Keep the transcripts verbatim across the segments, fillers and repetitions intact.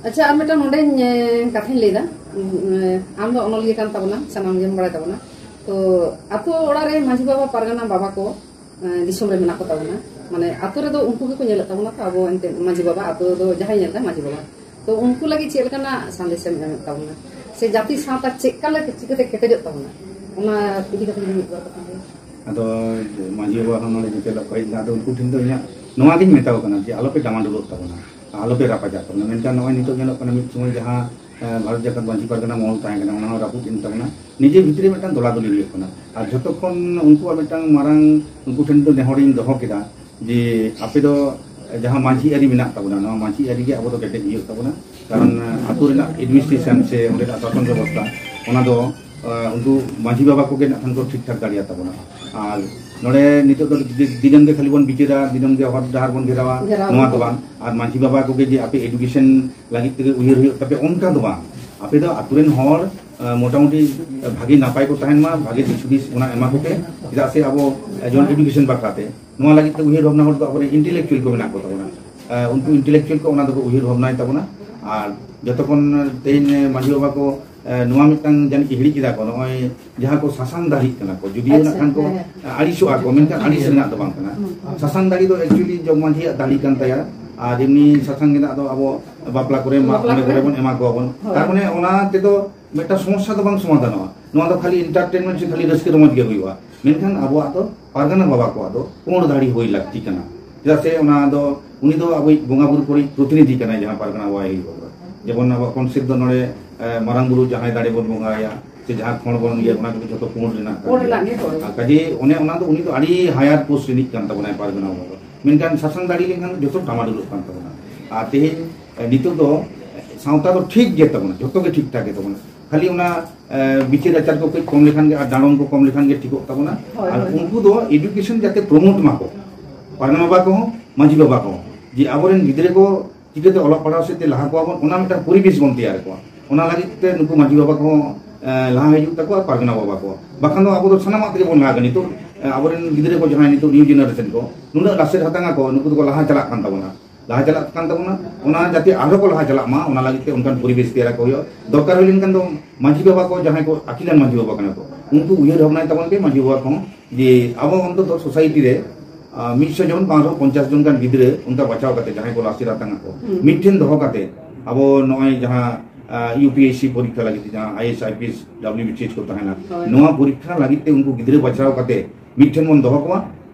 ᱟᱪᱪᱷᱟ, ᱟᱨ ᱢᱤᱫᱴᱟᱝ ᱱᱚᱰᱮᱧ ᱮ, ᱠᱟᱛᱷᱟᱧ ᱞᱟᱹᱭᱫᱟ᱾ ᱩᱸ, ᱮ, ᱟᱢ ᱫᱚ ᱚᱱᱚᱞᱤᱭᱟᱹ ᱠᱟᱱ ᱛᱟᱵᱚᱱᱟ, ᱥᱟᱱᱟᱢ ᱜᱮᱢ ᱵᱟᱲᱟᱭ ᱛᱟᱵᱚᱱᱟ᱾ ᱛᱚ ᱟᱛᱳ ᱚᱲᱟᱜ ᱨᱮ ᱢᱟᱹᱡᱷᱤ ᱵᱟᱵᱟ, ᱯᱟᱨᱜᱟᱱᱟ ᱵᱟᱵᱟ ᱠᱚ ᱮ, ᱫᱤᱥᱚᱢ ᱨᱮ ᱢᱮᱱᱟᱜ ᱠᱚ ᱛᱟᱵᱚᱱᱟ, ᱢᱟᱱᱮ ᱟᱛᱳ ᱨᱮᱫᱚ ᱩᱱᱠᱩ ᱜᱮᱠᱚ ᱧᱮᱞᱮᱫ ᱛᱟᱵᱚᱱᱟ᱾ ᱛᱚ ᱟᱵᱚ ᱮᱱᱛᱮ ᱢᱟᱹᱡᱷᱤ ᱵᱟᱵᱟ, ᱟᱛᱳ ᱫᱚ ᱡᱟᱦᱟᱸᱭ ᱧᱮᱞ ᱮᱫᱟ ᱢᱟᱹᱡᱷᱤ ᱵᱟᱵᱟ᱾ ᱛᱚ ᱩᱱᱠᱩ ᱞᱟᱹᱜᱤᱫ ᱪᱮᱫ ᱞᱮᱠᱟᱱᱟᱜ ᱥᱟᱸᱫᱮᱥ ᱮᱢ ᱮᱢᱮᱫ ᱛᱟᱵᱚᱱᱟ, ᱥᱮ ᱡᱟᱹᱛᱤ ᱥᱟᱶᱛᱟ ᱪᱮᱫ ᱞᱮᱠᱟ ᱞᱮ ᱪᱤᱠᱟᱹᱛᱮ ᱠᱮᱴᱮᱡᱚᱜ ᱛᱟᱵᱚᱱᱟ, ᱚᱱᱟ ᱤᱫᱤ ᱠᱟᱛᱮ ᱡᱩᱫᱤ ᱢᱤᱫ ᱵᱟᱨ ᱠᱟᱛᱷᱟ ᱞᱟᱹᱭᱟ᱾ ᱟᱫᱚ ᱢᱟᱹᱡᱷᱤ ᱵᱟᱵᱟ ᱦᱚᱸ ᱱᱚᱰᱮ ᱧᱮᱯᱮᱞᱚᱜ ᱠᱚ ᱦᱮᱡ ᱮᱱᱟ, ᱟᱫᱚ ᱩᱱᱠᱩ ᱴᱷᱮᱱ ᱫᱚ ᱤᱧᱟᱹᱜ ᱱᱚᱣᱟ ᱜᱤᱧ ᱢᱮᱛᱟ ᱠᱚ ᱠᱟᱱᱟ ᱡᱮ ᱟᱞᱚᱯᱮ ᱰᱟᱢᱟᱰᱳᱞᱚᱜ ᱛᱟᱵᱚᱱᱟ, ᱟᱞᱚᱯᱮ ᱨᱟᱯᱟᱪᱟᱜ ᱛᱟᱵᱚᱱᱟ᱾ ᱢᱮᱱᱠᱷᱟᱱ ᱱᱚᱜᱼᱚᱭ ᱱᱤᱛᱚᱜ ᱧᱮᱞᱚᱜ ᱠᱟᱱᱟ, ᱢᱤᱫ ᱥᱚᱢᱚᱭ ᱡᱟᱦᱟᱸ ᱮ, ᱵᱷᱟᱨᱚᱛ ᱡᱟᱠᱟᱛ ᱢᱟᱹᱡᱷᱤ ᱯᱟᱨᱜᱟᱱᱟ ᱢᱚᱦᱚᱞ ᱛᱟᱦᱮᱸ ᱠᱟᱱᱟ, ᱚᱱᱟ ᱦᱚᱸ ᱨᱟᱹᱯᱩᱫ ᱮᱱ ᱛᱟᱵᱚᱱᱟ᱾ ᱱᱤᱡᱮ ᱵᱷᱤᱛᱨᱤ ᱨᱮ ᱢᱤᱫᱴᱟᱝ ᱫᱚᱞᱟᱫᱚᱞᱤ ᱦᱩᱭᱩᱜ ᱠᱟᱱᱟ᱾ ᱟᱨ ᱡᱷᱚᱛᱚ ᱠᱷᱚᱱ ᱩᱱᱠᱩᱣᱟᱜ ᱢᱤᱫᱴᱟᱝ ᱢᱟᱨᱟᱝ, ᱩᱱᱠᱩ ᱴᱷᱮᱱ ᱫᱚ ᱱᱮᱦᱚᱨᱤᱧ ᱫᱚᱦᱚ ᱠᱮᱫᱟ ᱡᱮ ᱟᱯᱮ ᱫᱚ ᱡᱟᱦᱟᱸ ᱢᱟᱹᱡᱷᱤ ᱟᱹᱨᱤ ᱢᱮᱱᱟᱜ ᱛᱟᱵᱚᱱᱟ, ᱱᱚᱣᱟ ᱢᱟᱹᱡᱷᱤ ᱟᱹᱨᱤ ᱜᱮ ᱟᱵᱚ ᱫᱚ ᱠᱮᱴᱮᱡ ᱦᱩᱭᱩᱜ ᱛᱟᱵᱚᱱᱟ᱾ ᱠᱟᱨᱚᱱ, ᱮ, ᱟᱛᱳ ᱨᱮᱱᱟᱜ administration ᱥᱮ ᱚᱸᱰᱮᱱᱟᱜ ᱥᱟᱥᱚᱱ ᱵᱮᱵᱚᱥᱛᱷᱟ, ᱚᱱᱟ ᱫᱚ, ᱮ, ᱩᱱᱠᱩ ᱢᱟᱹᱡᱷᱤ ᱵᱟᱵᱟ ᱠᱚᱜᱮ ᱱᱟᱜ ᱠᱷᱟᱱ ᱠᱚ ᱴᱷᱤᱠ ᱴᱷᱟᱠ ᱫᱟᱲᱮᱭᱟᱛᱟ ᱵᱚᱱᱟ᱾ ᱟᱨ ᱱᱚᱰᱮ ᱱᱤᱛᱚᱜ ᱫᱚ ᱫᱤ-, ᱫᱤᱱᱟᱹᱢ ᱜᱮ ᱠᱷᱟᱹᱞᱤ ᱵᱚᱱ ᱵᱤᱪᱟᱹᱨᱟ, ᱫᱤᱱᱟᱹᱢ ᱜᱮ ᱦᱚᱨ ᱰᱟᱦᱟᱨ ᱵᱚᱱ ᱜᱷᱮᱨᱟᱣᱟ, ᱜᱷᱮᱨᱟᱣ ᱱᱚᱣᱟ ᱵᱚᱱ ᱫᱚ ᱵᱟᱝ᱾ ᱟᱨ ᱢᱟᱹᱡᱷᱤ ᱵᱟᱵᱟ ᱠᱚᱜᱮ ᱡᱮ ᱟᱯᱮ education ᱞᱟᱹᱜᱤᱫ ᱛᱮᱜᱮ ᱩᱭᱦᱟᱹᱨ ᱦᱩᱭᱩᱜ ᱛᱟᱯᱮ, ᱚᱱᱠᱟ ᱫᱚ ᱵᱟᱝ᱾ ᱟᱯᱮ ᱫᱚ ᱟᱛᱳ ᱨᱮᱱ ᱦᱚᱲ, ᱮ, ᱢᱚᱴᱟᱢᱩᱴᱤ ᱵᱷᱟᱜᱮ ᱱᱟᱯᱟᱭ ᱠᱚ ᱛᱟᱦᱮᱱ ᱢᱟ, ᱵᱷᱟᱜᱮ ᱫᱤᱥ ᱦᱩᱫᱤᱥ ᱚᱱᱟ ᱮᱢᱟ ᱠᱚᱯᱮ᱾ ᱪᱮᱫᱟᱜ ᱥᱮ ᱟᱵᱚ, ᱮ, ᱡᱮᱢᱚᱱ education ᱵᱟᱠᱷᱨᱟᱛᱮ ᱱᱚᱣᱟ ᱞᱟᱹᱜᱤᱫ ᱛᱮ ᱩᱭᱦᱟᱹᱨ ᱵᱷᱟᱵᱽᱱᱟ ᱦᱚᱲ ᱫᱚ ᱟᱵᱚᱨᱮᱱ intellectual ᱠᱚ ᱢᱮᱱᱟᱜ ᱠᱚ ᱛᱟᱵᱚᱱᱟ᱾ ᱮ, ᱩᱱᱠᱩ intellectual ᱠᱚ ᱚᱱᱟ ᱫᱚᱠᱚ ᱩᱭᱦᱟᱹᱨ ᱵᱷᱟᱵᱽᱱᱟᱭ ᱛᱟᱵᱚᱱᱟ᱾ ᱟᱨ ᱡᱚᱛᱚ ᱠᱷᱚᱱ ᱛᱮᱦᱮᱧ ᱢᱟᱹᱡᱷᱤ ᱵᱟᱵᱟ ᱠᱚ, ᱮ, ᱱᱚᱣᱟ ᱢᱤᱫᱴᱟᱝ ᱡᱟᱹᱱᱤᱡ ᱠᱚ ᱦᱤᱲᱤᱡ ᱠᱮᱫᱟ ᱠᱚ, ᱱᱚᱜᱼᱚᱭ ᱡᱟᱦᱟᱸ ᱠᱚ ᱥᱟᱥᱟᱝ ᱫᱟᱲᱦᱤᱜ ᱠᱟᱱᱟ ᱠᱚ, ᱡᱩᱫᱤᱭᱳ ᱟᱪᱪᱷᱟ, ᱱᱟᱜ ᱠᱷᱟᱱ ᱠᱚ ᱦᱮᱸ, ᱦᱮᱸ᱾ ᱟᱹᱲᱤᱥᱚᱜᱼᱟ ᱠᱚ, ᱢᱮᱱᱠᱷᱟᱱ ᱟᱹᱲᱤᱥ ᱨᱮᱱᱟᱜ ᱫᱚ ᱵᱟᱝ ᱠᱟᱱᱟ᱾ ᱦᱩᱸ᱾ ᱥᱟᱥᱟᱝ ᱫᱟᱲᱦᱤ ᱫᱚ actually ᱡᱚᱜᱽ ᱢᱟᱹᱡᱷᱤᱭᱟᱜ ᱫᱟᱲᱦᱤ ᱠᱟᱱ ᱛᱟᱭᱟ᱾ ᱟᱨ ᱮᱢᱱᱤ ᱥᱟᱥᱟᱝ ᱜᱮᱸᱫᱟᱜ ᱫᱚ ᱟᱵᱚ ᱵᱟᱯᱞᱟ ᱠᱚᱨᱮ, ᱢᱟᱜ ᱵᱟᱯᱞᱟ ᱢᱚᱬᱮ ᱠᱚᱨᱮ ᱠᱚᱨᱮ ᱵᱚᱱ ᱮᱢᱟ ᱠᱚᱣᱟ ᱵᱚᱱ᱾ ᱦᱳᱭ᱾ ᱛᱟᱨ ᱢᱟᱱᱮ ᱚᱱᱟ ᱛᱮᱫᱚ ᱢᱤᱫᱴᱟᱝ ᱥᱚᱢᱚᱥᱥᱟ ᱫᱚ ᱵᱟᱝ ᱥᱚᱢᱟᱫᱷᱟᱱᱚᱜᱼᱟ᱾ ᱱᱚᱣᱟ ᱫᱚ ᱠᱷᱟᱹᱞᱤ entertainment ᱥᱮ ᱠᱷᱟᱹᱞᱤ ᱨᱟᱹᱥᱠᱟᱹ ᱨᱚᱢᱚᱡᱽ ᱜᱮ ᱦᱩᱭᱩᱜᱼᱟ᱾ ᱢᱮᱱᱠᱷᱟᱱ ᱟᱵᱚᱣᱟᱜ ᱫᱚ ᱯᱟᱨᱜᱟᱱᱟ ᱵᱟᱵᱟ ᱠᱚᱣᱟᱜ ᱫᱚ ᱯᱩᱸᱰ ᱫᱟᱲᱦᱤ ᱦᱩᱭ ᱞᱟᱹᱠᱛᱤ ᱠᱟᱱᱟ᱾ ᱪᱮᱫᱟᱜ ᱥᱮ ᱚᱱᱟ ᱫᱚ, ᱩᱱᱤ ᱫᱚ ᱟᱵᱚᱭᱤᱡ ᱵᱚᱸᱜᱟ ᱵᱩᱨᱩ ᱠᱚᱨᱮᱱ ᱯᱨᱚᱛᱤᱱᱤᱫᱷᱤ ᱠᱟᱱᱟᱭ, ᱡᱟᱦᱟᱸ ᱯᱟᱨᱜᱟᱱᱟ ᱵᱟᱵᱟ ᱦᱩᱭᱩᱜ ᱠᱟᱱᱟ᱾ ᱡᱮᱢᱚᱱ ᱟᱵᱚᱣᱟᱜ concept ᱫᱚ ᱱᱚᱰᱮ, ᱮ, ᱢᱟᱨᱟᱝ ᱵᱩᱨᱩ ᱡᱟᱦᱟᱸᱭ ᱫᱟᱲᱮ ᱵᱚᱱ ᱵᱚᱸᱜᱟᱭᱟ, ᱥᱮ ᱡᱟᱦᱟᱸ ᱠᱷᱚᱲ ᱵᱚᱱ ᱤᱭᱟᱹ, ᱚᱱᱟ ᱠᱚ ᱡᱷᱚᱛᱚ ᱯᱩᱸᱰ ᱨᱮᱱᱟᱜ ᱠᱟᱱ ᱯᱩᱸᱰ ᱜᱮᱭᱟ᱾ ᱨᱮᱱᱟᱜ ᱜᱮ, ᱦᱳᱭ᱾ ᱟᱨ ᱠᱟᱡᱮ ᱚᱱᱮ ᱚᱱᱟ ᱫᱚ ᱩᱱᱤ ᱫᱚ ᱟᱹᱰᱤ higher post ᱨᱤᱱᱤᱡ ᱠᱟᱱ ᱛᱟᱵᱚᱱᱟᱭ ᱯᱟᱨᱜᱟᱱᱟ ᱵᱟᱵᱟ ᱫᱚ᱾ ᱢᱮᱱᱠᱷᱟᱱ ᱥᱟᱥᱟᱝ ᱫᱟᱲᱦᱤ ᱞᱮᱱᱠᱷᱟᱱ ᱫᱚ ᱡᱚᱛᱚ ᱰᱟᱢᱟᱰᱳᱞᱚᱜ ᱠᱟᱱ ᱛᱟᱵᱚᱱᱟ᱾ ᱟᱨ ᱛᱮᱦᱮᱧ, ᱮ, ᱱᱤᱛᱚᱜ ᱫᱚ ᱥᱟᱶᱛᱟ ᱫᱚ ᱴᱷᱤᱠ ᱜᱮ ᱛᱟᱵᱚᱱᱟ, ᱡᱚᱛᱚ ᱜᱮ ᱴᱷᱤᱠ ᱴᱷᱟᱠ ᱜᱮ ᱛᱟᱵᱚᱱᱟ᱾ ᱠᱷᱟᱹᱞᱤ ᱚᱱᱟ, ᱮ, ᱵᱤᱪᱟᱹᱨ ᱟᱪᱟᱨ ᱠᱚ ᱠᱟᱹᱡ ᱠᱚᱢ ᱞᱮᱠᱷᱟᱱ ᱜᱮ ᱟᱨ ᱰᱟᱸᱰᱚᱢ ᱠᱚ ᱠᱚᱢ ᱞᱮᱠᱷᱟᱱ ᱜᱮ ᱴᱷᱤᱠᱚᱜ ᱛᱟᱵᱚᱱᱟ᱾ ᱦᱳᱭ, ᱟᱨ ᱦᱳᱭ᱾ ᱩᱱᱠᱩ ᱫᱚ education ᱡᱟᱛᱮ promote ᱢᱟᱠᱚ, ᱯᱟᱨᱜᱟᱱᱟ ᱵᱟᱵᱟ ᱠᱚᱦᱚᱸ, ᱢᱟᱹᱡᱷᱤ ᱵᱟᱵᱟ ᱠᱚᱦᱚᱸ, ᱡᱮ ᱟᱵᱚᱨᱮᱱ ᱜᱤᱫᱽᱨᱟᱹ ᱠᱚ ᱪᱤᱠᱟᱹᱛᱮ ᱚᱞᱚᱜ ᱯᱟᱲᱦᱟᱣ ᱥᱮᱫ ᱛᱮ ᱞᱟᱦᱟ ᱠᱚᱣᱟ ᱵᱚᱱ, ᱚᱱᱟ ᱢᱤᱫᱴᱟᱝ ᱯᱚᱨᱤᱵᱮᱥ ᱵᱚᱱ ᱛᱮᱭᱟᱨ ᱠᱚᱣᱟ᱾ ᱚᱱᱟ ᱞᱟᱹᱜᱤᱫ ᱛᱮ ᱱᱩᱠᱩ ᱢᱟᱹᱡᱷᱤ ᱵᱟᱵᱟ ᱠᱚᱦᱚᱸ, ᱮ, ᱞᱟᱦᱟ ᱦᱤᱡᱩᱜ ᱛᱟᱠᱚᱣᱟ, ᱯᱟᱨᱜᱟᱱᱟ ᱵᱟᱵᱟ ᱠᱚ᱾ ᱵᱟᱠᱷᱟᱱ ᱫᱚ ᱟᱵᱚ ᱫᱚ ᱥᱟᱱᱟᱢᱟᱜ ᱛᱮᱜᱮ ᱵᱚᱱ ᱞᱟᱦᱟ ᱠᱟᱱᱟ᱾ ᱱᱤᱛᱚᱜ, ᱮ, ᱟᱵᱚᱨᱮᱱ ᱜᱤᱫᱽᱨᱟᱹ ᱠᱚ ᱡᱟᱦᱟᱸᱭ ᱱᱤᱛᱚᱜ new generation ᱠᱚ, ᱱᱩᱱᱟᱹᱜ ᱞᱟᱥᱮᱨ ᱦᱟᱛᱟᱝ ᱟᱠᱚ, ᱱᱩᱠᱩ ᱫᱚᱠᱚ ᱞᱟᱦᱟ ᱪᱟᱞᱟᱜ ᱠᱟᱱ ᱛᱟᱵᱚᱱᱟ᱾ ᱞᱟᱦᱟ ᱪᱟᱞᱟᱜ ᱠᱟᱱ ᱛᱟᱵᱚᱱᱟ, ᱚᱱᱟ ᱡᱟᱛᱮ ᱟᱨᱦᱚᱸ ᱠᱚ ᱞᱟᱦᱟ ᱪᱟᱞᱟᱜ ᱢᱟ, ᱚᱱᱟ ᱞᱟᱹᱜᱤᱫ ᱛᱮ ᱚᱱᱠᱟᱱ ᱯᱚᱨᱤᱵᱮᱥ ᱛᱮᱭᱟᱨ ᱟᱠᱚ ᱦᱩᱭᱩᱜᱼᱟ᱾ ᱫᱚᱨᱠᱟᱨ ᱦᱩᱭ ᱞᱮᱱᱠᱷᱟᱱ ᱫᱚ ᱢᱟᱹᱡᱷᱤ ᱵᱟᱵᱟ ᱠᱚ, ᱡᱟᱦᱟᱸᱭ ᱠᱚ ᱟᱹᱠᱤᱞᱟᱱ ᱢᱟᱹᱡᱷᱤ ᱵᱟᱵᱟ ᱠᱟᱱᱟ ᱠᱚ, ᱩᱱᱠᱩ ᱩᱭᱦᱟᱹᱨ ᱵᱷᱟᱵᱽᱱᱟᱭ ᱛᱟᱵᱚᱱ ᱯᱮ ᱢᱟᱹᱡᱷᱤ ᱵᱟᱵᱟ ᱠᱚᱦᱚᱸ, ᱡᱮ ᱟᱵᱚ ᱚᱱᱛᱚᱛᱚ ᱥᱳᱥᱟᱭᱴᱤ ᱨᱮ ᱟᱨ ᱢᱤᱫᱥᱚ ᱡᱚᱱ, ᱯᱟᱸᱪᱥᱚ ᱯᱚᱧᱪᱟᱥ ᱡᱚᱱ ᱜᱟᱱ ᱜᱤᱫᱽᱨᱟᱹ ᱚᱱᱠᱟ ᱵᱟᱪᱷᱟᱣ ᱠᱟᱛᱮ, ᱡᱟᱦᱟᱸᱭ ᱠᱚ ᱞᱟᱥᱮᱨ ᱟᱛᱟᱝ ᱟᱠᱚ, ᱦᱩᱸ᱾ ᱢᱤᱫᱴᱷᱮᱱ ᱫᱚᱦᱚ ᱠᱟᱛᱮ, ᱟᱵᱚ ᱱᱚᱜᱼᱚᱭ ᱡᱟᱦᱟᱸ, ᱟᱨ, ᱤᱭᱩ ᱯᱤ ᱮᱥ ᱥᱤ ᱯᱚᱨᱤᱠᱠᱷᱟ ᱞᱟᱹᱜᱤᱫ ᱛᱮ, ᱡᱟᱦᱟᱸ I A S, I P S, W B C H ᱠᱚ ᱛᱟᱦᱮᱱᱟ, ᱦᱳᱭ᱾ ᱱᱚᱣᱟ ᱯᱚᱨᱤᱠᱠᱷᱟ ᱞᱟᱹᱜᱤᱫ ᱛᱮ ᱩᱱᱠᱩ ᱜᱤᱫᱽᱨᱟᱹ ᱵᱟᱪᱷᱟᱣ ᱠᱟᱛᱮ ᱢᱤᱫᱴᱷᱮᱱ ᱵᱚᱱ ᱫᱚᱦᱚ ᱠᱚᱣᱟ᱾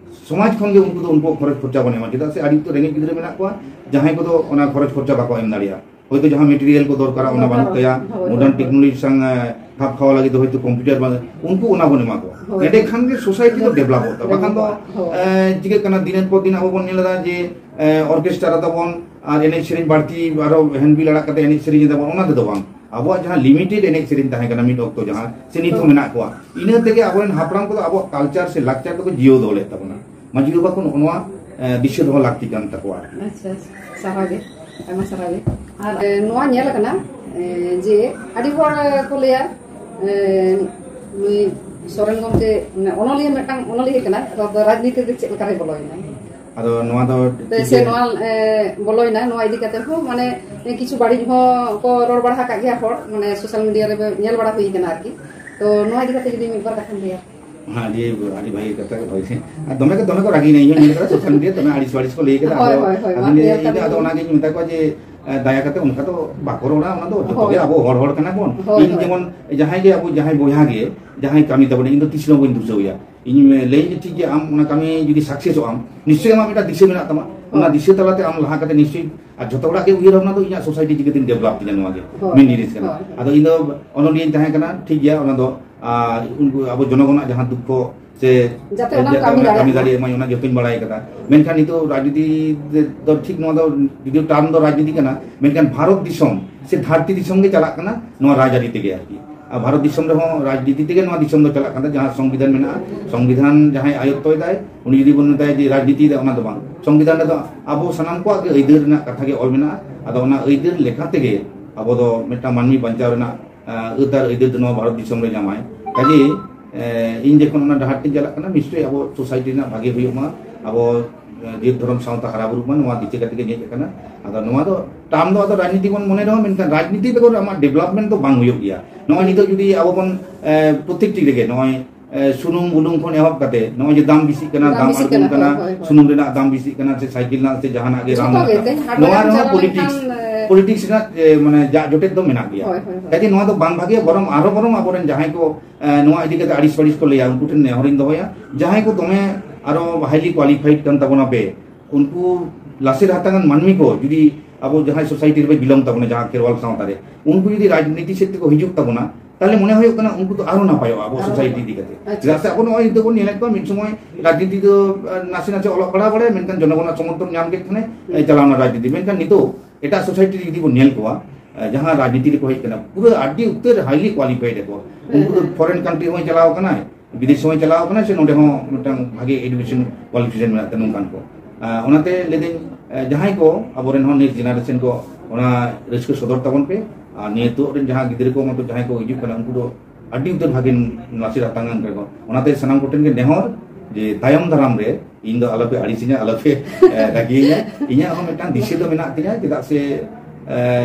ᱥᱚᱢᱟᱡᱽ ᱠᱷᱚᱱ ᱜᱮ ᱩᱱᱠᱩ ᱫᱚ ᱩᱱᱠᱩᱣᱟᱜ ᱠᱷᱚᱨᱚᱪ ᱠᱷᱚᱨᱪᱟ ᱵᱚᱱ ᱮᱢᱟ, ᱪᱮᱫᱟᱜ ᱥᱮ ᱟᱹᱰᱤ ᱩᱛᱟᱹᱨ ᱨᱮᱸᱜᱮᱡ ᱜᱤᱫᱽᱨᱟᱹ ᱢᱮᱱᱟᱜ ᱠᱚᱣᱟ, ᱡᱟᱦᱟᱸᱭ ᱠᱚᱫᱚ ᱚᱱᱟ ᱠᱷᱚᱨᱚᱪ ᱠᱷᱚᱨᱪᱟ ᱵᱟᱠᱚ ᱮᱢ ᱫᱟᱲᱮᱭᱟᱜᱼᱟ᱾ ᱦᱚᱭᱛᱳ ᱡᱟᱦᱟᱸ ᱢᱮᱴᱮᱨᱤᱭᱟᱞ ᱠᱚ ᱫᱚᱨᱠᱟᱨᱟ, ᱚᱱᱟ ᱵᱟᱹᱱᱩᱜ ᱛᱟᱭᱟ, ᱦᱳᱭ, ᱢᱚᱰᱟᱨᱱ ᱦᱳᱭ᱾ ᱴᱮᱠᱱᱳᱞᱚᱡᱤ ᱥᱟᱝ, ᱮ, ᱠᱷᱟᱯ ᱠᱷᱟᱣᱟ ᱞᱟᱹᱜᱤᱫ ᱫᱚ ᱦᱚᱭᱛᱳ ᱠᱚᱢᱯᱤᱭᱩᱴᱟᱨ ᱵᱟᱝ, ᱩᱱᱠᱩ ᱚᱱᱟ ᱵᱚᱱ ᱮᱢᱟ ᱠᱚᱣᱟ᱾ ᱦᱳᱭ᱾ ᱮᱸᱰᱮᱠᱷᱟᱱ ᱜᱮ ᱥᱳᱥᱟᱭᱴᱤ ᱫᱚ ᱰᱮᱵᱷᱞᱚᱯᱚᱜ ᱛᱟᱵᱚᱱᱟ᱾ ᱵᱟᱠᱷᱟᱱ ᱫᱚ, ᱰᱮᱵᱷᱞᱚᱯᱚᱜᱼᱟ, ᱦᱳᱭ᱾ ᱮ, ᱪᱤᱠᱟᱹᱜ ᱠᱟᱱᱟ, ᱫᱤᱱᱮᱨ ᱯᱚᱨ ᱫᱤᱱ ᱟᱵᱚ ᱵᱚᱱ ᱧᱮᱞ ᱮᱫᱟ ᱡᱮ, ᱮ, ᱚᱨᱠᱮᱥᱴᱨᱟ ᱛᱟᱵᱚᱱ ᱟᱨ ᱮᱱᱮᱡ ᱥᱮᱨᱮᱧ ᱵᱟᱹᱲᱛᱤ, ᱟᱨᱚ ᱦᱮᱱᱰᱵᱤᱞ ᱟᱲᱟᱜ ᱠᱟᱛᱮ ᱮᱱᱮᱡ ᱥᱮᱨᱮᱧ ᱮᱫᱟᱵᱚᱱ, ᱚᱱᱟ ᱛᱮᱫᱚ ᱵᱟᱝ᱾ ᱟᱵᱚᱣᱟᱜ ᱡᱟᱦᱟᱸ ᱞᱤᱢᱤᱴᱮᱰ ᱮᱱᱮᱡ ᱥᱮᱨᱮᱧ ᱛᱟᱦᱮᱸ ᱠᱟᱱᱟ ᱢᱤᱫ ᱚᱠᱛᱚ, ᱡᱟᱦᱟᱸ ᱥᱮ ᱱᱤᱛ ᱦᱚᱸ ᱦᱳᱭ᱾ ᱢᱮᱱᱟᱜ ᱠᱚᱣᱟ, ᱤᱱᱟᱹ ᱛᱮᱜᱮ ᱟᱵᱚᱨᱮᱱ ᱦᱟᱯᱲᱟᱢ ᱠᱚᱫᱚ ᱟᱵᱚᱣᱟᱜ ᱠᱟᱞᱪᱟᱨ ᱥᱮ ᱞᱟᱠᱪᱟᱨ ᱫᱚᱠᱚ ᱡᱤᱭᱟᱹᱣ ᱫᱚᱦᱚ ᱞᱮᱫ ᱛᱟᱵᱚᱱᱟ᱾ ᱢᱟᱹᱡᱷᱤ ᱵᱟᱵᱟ ᱠᱚ ᱱᱚᱜᱼᱚ ᱱᱚᱣᱟ, ᱮ, ᱫᱤᱥᱟᱹ ᱫᱚᱦᱚ ᱞᱟᱹᱠᱛᱤ ᱠᱟᱱ ᱛᱟᱠᱚᱣᱟ ᱟᱨᱠᱤ᱾ ᱟᱪᱪᱷᱟ, ᱟᱪᱪᱷᱟ, ᱥᱟᱨᱦᱟᱣ ᱜᱮ, ᱟᱭᱢᱟ ᱥᱟᱨᱦᱟᱣ ᱜᱮ᱾ ᱟᱨ, ᱮ, ᱱᱚᱣᱟ ᱧᱮᱞ ᱟᱠᱟᱱᱟ, ᱮ, ᱡᱮ ᱟᱹᱰᱤ ᱦᱚᱲ ᱠᱚ ᱞᱟᱹᱭᱟ, ᱮ, ᱱᱩᱭ ᱥᱚᱨᱮᱱ ᱜᱚᱢᱠᱮ, ᱢᱟᱱᱮ, ᱚᱱᱚᱞᱤᱭᱟᱹ, ᱢᱤᱫᱴᱟᱝ ᱚᱱᱚᱞᱤᱭᱟᱹ ᱠᱟᱱᱟᱭ, ᱟᱫᱚ ᱨᱟᱡᱽᱱᱤᱛᱤ ᱨᱮ ᱪᱮᱫ ᱞᱮᱠᱟ ᱨᱮ ᱵᱚᱞᱚᱭᱮᱱᱟᱭ? ᱟᱫᱚ ᱱᱚᱣᱟ ᱫᱚ ᱥᱮ, ᱴᱷᱤᱠ ᱥᱮ ᱜᱮ᱾ ᱱᱚᱣᱟ, ᱮ, ᱵᱚᱞᱚᱭᱮᱱᱟ, ᱱᱚᱣᱟ ᱤᱫᱤ ᱠᱟᱛᱮ ᱦᱚᱸ, ᱢᱟᱱᱮ, ᱠᱤᱪᱷᱩ ᱵᱟᱹᱲᱤᱡ ᱦᱚᱸ ᱠᱚ ᱨᱚᱲ ᱵᱟᱲᱟ ᱟᱠᱟᱫ ᱜᱮᱭᱟ ᱦᱚᱲ, ᱢᱟᱱᱮ, ᱥᱳᱥᱟᱞ ᱢᱤᱰᱤᱭᱟ ᱨᱮ ᱧᱮᱞ ᱵᱟᱲᱟ ᱦᱩᱭ ᱟᱠᱟᱱᱟ ᱟᱨᱠᱤ᱾ ᱛᱚ, ᱱᱚᱣᱟ ᱤᱫᱤ ᱠᱟᱛᱮ ᱡᱩᱫᱤ ᱢᱤᱫ ᱵᱟᱨ ᱠᱟᱛᱷᱟᱢ ᱞᱟᱹᱭᱟ᱾ ᱦᱮᱸ, ᱟᱹᱰᱤ, ᱟᱹᱰᱤ ᱵᱷᱟᱹᱜᱤ ᱠᱟᱛᱷᱟ ᱜᱮ ᱦᱩᱭ᱾ ᱟᱨ ᱫᱚᱢᱮ ᱠᱚ, ᱫᱚᱢᱮ ᱠᱚ ᱨᱟᱹᱜᱤᱭᱮᱱᱟ, ᱤᱧ ᱦᱚᱸ ᱧᱮᱞ ᱠᱟᱫᱟ ᱥᱳᱥᱟᱞ ᱢᱤᱰᱤᱭᱟ, ᱫᱚᱢᱮ ᱟᱹᱲᱤᱥ ᱟᱹᱲᱤᱥ ᱠᱚ ᱞᱟᱹᱭ ᱠᱟᱫᱟ᱾ ᱦᱳᱭ, ᱟᱫᱚ ᱦᱳᱭ, ᱦᱳᱭ, ᱟᱫᱚ ᱢᱟ ᱞᱟᱹᱭ, ᱧᱮᱞ ᱤᱧ ᱫᱚ ᱠᱟᱛᱮ ᱟᱫᱚ ᱞᱟᱹᱭ ᱚᱱᱟᱜᱤᱧ ᱢᱮᱛᱟ ᱠᱚᱣᱟ ᱡᱮ, ᱮ, ᱫᱟᱭᱟ ᱠᱟᱛᱮ ᱚᱱᱠᱟ ᱫᱚ ᱵᱟᱠᱚ ᱨᱚᱲᱟ, ᱚᱱᱟ ᱫᱚ ᱡᱚᱛᱚ ᱦᱳᱭ᱾ ᱜᱮ ᱟᱵᱚ ᱦᱚᱲ, ᱦᱚᱲ ᱠᱟᱱᱟ ᱵᱚᱱ᱾ ᱦᱳᱭ, ᱤᱧ ᱦᱳᱭ᱾ ᱡᱮᱢᱚᱱ ᱡᱟᱦᱟᱸᱭ ᱜᱮ ᱟᱵᱚ, ᱡᱟᱦᱟᱸᱭ ᱵᱚᱭᱦᱟ ᱜᱮ, ᱡᱟᱦᱟᱸᱭ ᱠᱟᱹᱢᱤ ᱛᱟᱵᱚᱱᱟ, ᱤᱧ ᱫᱚ ᱛᱤᱥ ᱨᱮᱦᱚᱸ ᱵᱟᱹᱧ ᱫᱩᱥᱟᱹᱣᱮᱭᱟ᱾ ᱤᱧ ᱞᱟᱹᱭᱟᱹᱧ ᱡᱮ, "ᱴᱷᱤᱠ ᱜᱮᱭᱟ, ᱟᱢ ᱚᱱᱟ ᱠᱟᱹᱢᱤ ᱡᱩᱫᱤ ᱥᱟᱠᱥᱮᱥᱚᱜ ᱟᱢ, ᱱᱤᱥᱪᱚᱭ ᱟᱢᱟᱜ ᱢᱤᱫᱴᱟᱝ ᱫᱤᱥᱟᱹ ᱢᱮᱱᱟᱜ ᱛᱟᱢᱟ, ᱚᱱᱟ ᱦᱳᱭ᱾ ᱫᱤᱥᱟᱹ ᱛᱟᱞᱟᱛᱮ ᱟᱢ ᱞᱟᱦᱟ ᱠᱟᱛᱮ ᱱᱤᱥᱪᱚᱭ, ᱟᱨ ᱡᱷᱚᱛᱚ ᱦᱚᱲᱟᱜ ᱜᱮ ᱩᱭᱦᱟᱹᱨ ᱵᱷᱟᱵᱽᱱᱟ ᱫᱚ ᱤᱧᱟᱹᱜ ᱥᱳᱥᱟᱭᱴᱤ ᱪᱤᱠᱟᱹᱛᱤᱧ ᱰᱮᱵᱷᱞᱚᱯ ᱛᱤᱧᱟ, ᱱᱚᱣᱟ ᱜᱮ ᱦᱳᱭ᱾ ᱢᱮᱱ ᱡᱤᱱᱤᱥ ᱠᱟᱱᱟ᱾" ᱦᱳᱭ, ᱦᱳᱭ᱾ ᱟᱫᱚ ᱤᱧ ᱫᱚ ᱚᱱᱚᱞᱤᱭᱟᱹᱧ ᱛᱟᱦᱮᱸ ᱠᱟᱱᱟ, ᱴᱷᱤᱠ ᱜᱮᱭᱟ, ᱚᱱᱟ ᱫᱚ, ᱟᱨ ᱩᱱᱠᱩ ᱟᱵᱚ ᱡᱚᱱᱚᱜᱚᱱᱟᱜ ᱡᱟᱦᱟᱸ ᱫᱩᱠᱠᱷᱚ ᱥᱮ ᱡᱟᱛᱮ ᱚᱱᱟ ᱡᱟᱛᱮ ᱠᱟᱹᱢᱤ ᱚᱱᱟ ᱫᱟᱲᱮᱭᱟᱜ ᱠᱟᱹᱢᱤ ᱢᱟ᱾ ᱫᱟᱲᱮᱭᱟᱜ ᱢᱟᱭ, ᱚᱱᱟ ᱡᱚᱛᱚᱧ ᱵᱟᱲᱟᱭ ᱠᱟᱫᱟ᱾ ᱢᱮᱱᱠᱷᱟᱱ ᱱᱤᱛᱚᱜ ᱨᱟᱡᱽᱱᱤᱛᱤ ᱫᱚ ᱴᱷᱤᱠ, ᱱᱚᱣᱟ ᱫᱚ ᱡᱩᱫᱤ ᱴᱟᱨᱢ ᱫᱚ ᱨᱟᱡᱽᱱᱤᱛᱤ ᱠᱟᱱᱟ, ᱢᱮᱱᱠᱷᱟᱱ ᱵᱷᱟᱨᱚᱛ ᱫᱤᱥᱚᱢ ᱥᱮ ᱫᱷᱟᱹᱨᱛᱤ ᱫᱤᱥᱚᱢ ᱜᱮ ᱪᱟᱞᱟᱜ ᱠᱟᱱᱟ ᱱᱚᱣᱟ ᱨᱟᱡᱽᱟᱹᱨᱤ ᱛᱮᱜᱮ ᱟᱨᱠᱤ᱾ ᱟᱨ ᱵᱷᱟᱨᱚᱛ ᱫᱤᱥᱚᱢ ᱨᱮᱦᱚᱸ ᱨᱟᱡᱽᱱᱤᱛᱤ ᱛᱮᱜᱮ ᱱᱚᱣᱟ ᱫᱤᱥᱚᱢ ᱫᱚ ᱪᱟᱞᱟᱜ ᱠᱟᱱᱟ, ᱡᱟᱦᱟᱸ ᱥᱚᱝᱵᱤᱫᱷᱟᱱ ᱢᱮᱱᱟᱜᱼᱟ, ᱥᱚᱝᱵᱤᱫᱷᱟᱱ ᱡᱟᱦᱟᱸᱭ ᱟᱭᱚᱛᱛᱚᱭ ᱫᱟᱭ, ᱩᱱᱤ ᱡᱩᱫᱤ ᱵᱚᱱ ᱢᱮᱛᱟᱭᱟ ᱡᱮ ᱨᱟᱡᱽᱱᱤᱛᱤ ᱫᱚ, ᱚᱱᱟ ᱫᱚ ᱵᱟᱝ᱾ ᱥᱚᱝᱵᱤᱫᱷᱟᱱ ᱨᱮᱫᱚ ᱟᱵᱚ ᱥᱟᱱᱟᱢ ᱠᱚᱣᱟᱜ ᱜᱮ ᱟᱹᱭᱫᱟᱹᱨ ᱨᱮᱱᱟᱜ ᱠᱟᱛᱷᱟ ᱜᱮ ᱚᱞ ᱢᱮᱱᱟᱜᱼᱟ᱾ ᱟᱫᱚ ᱚᱱᱟ ᱟᱹᱭᱫᱟᱹᱨ ᱞᱮᱠᱟ ᱛᱮᱜᱮ ᱟᱵᱚ ᱫᱚ ᱢᱤᱫᱴᱟᱝ ᱢᱟᱹᱱᱢᱤ ᱵᱟᱧᱪᱟᱣ ᱨᱮᱱᱟᱜ, ᱟᱸ, ᱟᱹᱫ ᱟᱨ ᱟᱹᱭᱫᱟᱹᱨ ᱫᱚ ᱱᱚᱣᱟ ᱵᱷᱟᱨᱚᱛ ᱫᱤᱥᱚᱢ ᱨᱮ ᱧᱟᱢᱟᱭ᱾ ᱠᱟᱡᱮ, ᱮᱸ, ᱤᱧ ᱡᱚᱠᱷᱚᱱ ᱚᱱᱟ ᱰᱟᱦᱟᱨ ᱛᱤᱧ ᱪᱟᱞᱟᱜ ᱠᱟᱱᱟ, ᱱᱤᱥᱪᱚᱭ ᱟᱵᱚ ᱥᱳᱥᱟᱭᱴᱤ ᱨᱮᱱᱟᱜ ᱵᱷᱟᱜᱮ ᱦᱩᱭᱩᱜ ᱢᱟ, ᱟᱵᱚ ᱡᱟᱹᱛ ᱫᱷᱚᱨᱚᱢ ᱥᱟᱶᱛᱟ ᱦᱟᱨᱟ ᱵᱩᱨᱩᱜ ᱢᱟ, ᱱᱚᱣᱟ ᱫᱤᱥᱟᱹ ᱠᱟᱛᱮ ᱜᱮ ᱦᱮᱡ ᱟᱠᱟᱱᱟ᱾ ᱟᱫᱚ ᱱᱚᱣᱟ ᱫᱚ ᱴᱟᱨᱢ ᱫᱚ ᱟᱫᱚ ᱨᱟᱡᱽᱱᱤᱛᱤ ᱵᱚᱱ ᱢᱚᱱᱮ ᱨᱮᱦᱚᱸ, ᱢᱮᱱᱠᱷᱟᱱ ᱨᱟᱡᱽᱱᱤᱛᱤ ᱵᱮᱜᱚᱨ ᱟᱢᱟᱜ ᱰᱮᱵᱷᱞᱚᱯᱢᱮᱱᱴ ᱫᱚ ᱵᱟᱝ ᱦᱩᱭᱩᱜ ᱜᱮᱭᱟ᱾ ᱱᱚᱜᱼᱚᱭ ᱱᱤᱛᱚᱜ ᱡᱩᱫᱤ ᱟᱵᱚ ᱵᱚᱱ, ᱮ, ᱯᱨᱚᱛᱮᱠᱴᱤ ᱨᱮᱜᱮ ᱱᱚᱜᱼᱚᱭ, ᱮ, ᱥᱩᱱᱩᱢ ᱵᱩᱞᱩᱝ ᱠᱷᱚᱱ ᱮᱦᱚᱵ ᱠᱟᱛᱮ ᱱᱚᱜᱼᱚᱭ ᱡᱮ ᱫᱟᱢ ᱵᱮᱥᱤᱜ ᱠᱟᱱᱟ, ᱫᱟᱢ ᱫᱟᱢ ᱵᱮᱥᱤᱜ ᱟᱬᱜᱚᱱ ᱠᱟᱱᱟ, ᱠᱟᱱᱟ, ᱦᱳᱭ, ᱦᱳᱭ᱾ ᱥᱩᱱᱩᱢ ᱨᱮᱱᱟᱜ ᱫᱟᱢ ᱵᱮᱥᱤᱜ ᱠᱟᱱᱟ, ᱥᱮ ᱥᱟᱭᱠᱮᱞ ᱨᱮᱱᱟᱜ ᱥᱮ ᱡᱟᱦᱟᱱᱟᱜ ᱜᱮ ᱡᱚᱛᱚ ᱨᱟᱱ ᱜᱮ, ᱨᱮᱱᱟᱜ, ᱛᱮᱦᱮᱧ ᱦᱟᱨᱰᱣᱮᱭᱟᱨ ᱱᱚᱣᱟ ᱮᱢ ᱨᱮᱦᱚᱸ ᱪᱟᱞᱟᱣ ᱯᱚᱞᱤᱴᱤᱠᱥ, ᱞᱮᱱᱠᱷᱟᱱ, ᱮ, ᱯᱚᱞᱤᱴᱤᱠᱥ ᱨᱮᱱᱟᱜ, ᱮ, ᱢᱟᱱᱮ ᱡᱟᱜ ᱡᱚᱴᱮᱫ ᱫᱚ ᱢᱮᱱᱟᱜ ᱜᱮᱭᱟ᱾ ᱦᱳᱭ, ᱦᱳᱭ, ᱦᱳᱭ᱾ ᱠᱟᱡᱮ ᱱᱚᱣᱟ ᱫᱚ ᱵᱟᱝ ᱵᱷᱟᱜᱮᱭᱟ, ᱵᱚᱨᱚᱝ ᱟᱨᱚ ᱵᱚᱨᱚᱝ ᱟᱵᱚᱨᱮᱱ ᱡᱟᱦᱟᱸᱭ ᱠᱚ, ᱮ, ᱱᱚᱣᱟ ᱤᱫᱤ ᱠᱟᱛᱮ ᱟᱹᱲᱤᱥ ᱯᱟᱹᱲᱤᱥ ᱠᱚ ᱞᱟᱹᱭᱟ, ᱩᱱᱠᱩ ᱴᱷᱮᱱ ᱱᱮᱦᱚᱨᱤᱧ ᱫᱚᱦᱚᱭᱟ, ᱡᱟᱦᱟᱸᱭ ᱠᱚ ᱫᱚᱢᱮ ᱟᱨᱚ highly qualified ᱠᱟᱱ ᱛᱟᱵᱚᱱᱟ ᱯᱮ, ᱩᱱᱠᱩ ᱞᱟᱥᱮᱨ ᱦᱟᱛᱟᱝᱟᱱ ᱢᱟᱹᱱᱢᱤ ᱠᱚ ᱡᱩᱫᱤ ᱟᱵᱚ ᱡᱟᱦᱟᱸᱭ ᱥᱳᱥᱟᱭᱴᱤ ᱨᱮᱵᱚ belong ᱛᱟᱵᱚᱱᱟ, ᱡᱟᱦᱟᱸ ᱠᱷᱮᱨᱣᱟᱞ ᱥᱟᱶᱛᱟ ᱨᱮ, ᱩᱱᱠᱩ ᱡᱩᱫᱤ ᱨᱟᱡᱽᱱᱤᱛᱤ ᱥᱮᱫ ᱛᱮᱠᱚ ᱦᱤᱡᱩᱜ ᱛᱟᱵᱚᱱᱟ, ᱛᱟᱦᱞᱮ ᱢᱚᱱᱮ ᱦᱩᱭᱩᱜ ᱠᱟᱱᱟ ᱩᱱᱠᱩ ᱫᱚ ᱟᱨᱚ ᱱᱟᱯᱟᱭᱚᱜᱼᱟ ᱟᱵᱚ ᱟᱨᱚ ᱥᱳᱥᱟᱭᱴᱤ ᱤᱫᱤ ᱠᱟᱛᱮ᱾ ᱟᱪᱪᱷᱟ᱾ ᱪᱮᱫᱟᱜ ᱥᱮ ᱟᱵᱚ ᱱᱚᱜᱼᱚᱭ ᱱᱤᱛᱚᱜ ᱵᱚᱱ ᱧᱮᱞᱮᱫ ᱠᱚᱣᱟ, ᱢᱤᱫ ᱥᱚᱢᱚᱭ ᱨᱟᱡᱽᱱᱤᱛᱤ ᱫᱚ, ᱟᱸ, ᱱᱟᱥᱮ ᱱᱟᱥᱮ ᱚᱞᱚᱜ ᱯᱟᱲᱦᱟᱣ ᱵᱟᱲᱟᱭᱟ, ᱢᱮᱱᱠᱷᱟᱱ ᱡᱚᱱᱚᱜᱚᱱᱟᱜ ᱥᱚᱢᱚᱨᱛᱷᱚᱱ ᱧᱟᱢ ᱠᱮᱫ ᱠᱷᱟᱱᱮ, ᱮ, ᱪᱟᱞᱟᱣᱱᱟ ᱨᱟᱡᱽᱱᱤᱛᱤ᱾ ᱢᱮᱱᱠᱷᱟᱱ ᱱᱤᱛᱚᱜ ᱮᱴᱟᱜ ᱥᱳᱥᱟᱭᱴᱤ ᱨᱮ ᱡᱩᱫᱤ ᱵᱚᱱ ᱧᱮᱞ ᱠᱚᱣᱟ, ᱮ, ᱡᱟᱦᱟᱸ ᱨᱟᱡᱽᱱᱤᱛᱤ ᱨᱮᱠᱚ ᱦᱮᱡ ᱠᱟᱱᱟ, ᱯᱩᱨᱟᱹ ᱟᱹᱰᱤ ᱩᱛᱟᱹᱨ highly qualified ᱟᱠᱚ᱾ ᱩᱱᱠᱩ ᱫᱚ ᱦᱮᱸ, ᱦᱮᱸ᱾ Foreign country ᱦᱚᱸᱭ ᱪᱟᱞᱟᱣ ᱟᱠᱟᱱᱟᱭ, ᱵᱤᱫᱮᱥ ᱦᱚᱸᱭ ᱪᱟᱞᱟᱣ ᱟᱠᱟᱱᱟᱭ, ᱥᱮ ᱱᱚᱰᱮ ᱦᱚᱸ ᱢᱤᱫᱴᱟᱝ ᱵᱷᱟᱜᱮ education qualification ᱢᱮᱱᱟᱜ ᱛᱟᱭᱟ, ᱱᱚᱝᱠᱟᱱ ᱠᱚ᱾ ᱮ, ᱚᱱᱟᱛᱮ ᱞᱟᱹᱭᱫᱟᱹᱧ, ᱮ, ᱡᱟᱦᱟᱸᱭ ᱠᱚ ᱟᱵᱚᱨᱮᱱ ᱦᱚᱸ next generation ᱠᱚ ᱚᱱᱟ ᱨᱟᱹᱥᱠᱟᱹ ᱥᱚᱫᱚᱨ ᱛᱟᱵᱚᱱ ᱯᱮ, ᱟᱨ ᱱᱤᱛᱚᱜ ᱨᱮᱱ ᱡᱟᱦᱟᱸ ᱜᱤᱫᱽᱨᱟᱹ ᱠᱚ ᱢᱚᱛᱚ ᱡᱟᱦᱟᱸᱭ ᱠᱚ ᱦᱤᱡᱩᱜ ᱠᱟᱱᱟ, ᱩᱱᱠᱩ ᱫᱚ ᱟᱹᱰᱤ ᱩᱛᱟᱹᱨ ᱵᱷᱟᱜᱮ ᱱᱟᱥᱮ ᱨᱟᱛᱟᱝ ᱟᱱ ᱠᱟᱱᱟ ᱠᱚ᱾ ᱚᱱᱟᱛᱮ ᱥᱟᱱᱟᱢ ᱠᱚᱴᱷᱮᱱ ᱜᱮ ᱱᱮᱦᱚᱨ ᱡᱮ ᱛᱟᱭᱚᱢ ᱫᱟᱨᱟᱢ ᱨᱮ ᱤᱧ ᱫᱚ ᱟᱞᱚᱯᱮ ᱟᱹᱲᱤᱥᱤᱧᱟ, ᱟᱞᱚᱯᱮ, ᱮ, ᱨᱟᱹᱜᱤᱭᱟᱹᱧᱟ᱾ ᱤᱧᱟᱹᱜ ᱦᱚᱸ ᱢᱤᱫᱴᱟᱝ ᱫᱤᱥᱟᱹ ᱫᱚ ᱢᱮᱱᱟᱜ ᱛᱤᱧᱟ, ᱪᱮᱫᱟᱜ ᱥᱮ, ᱮ,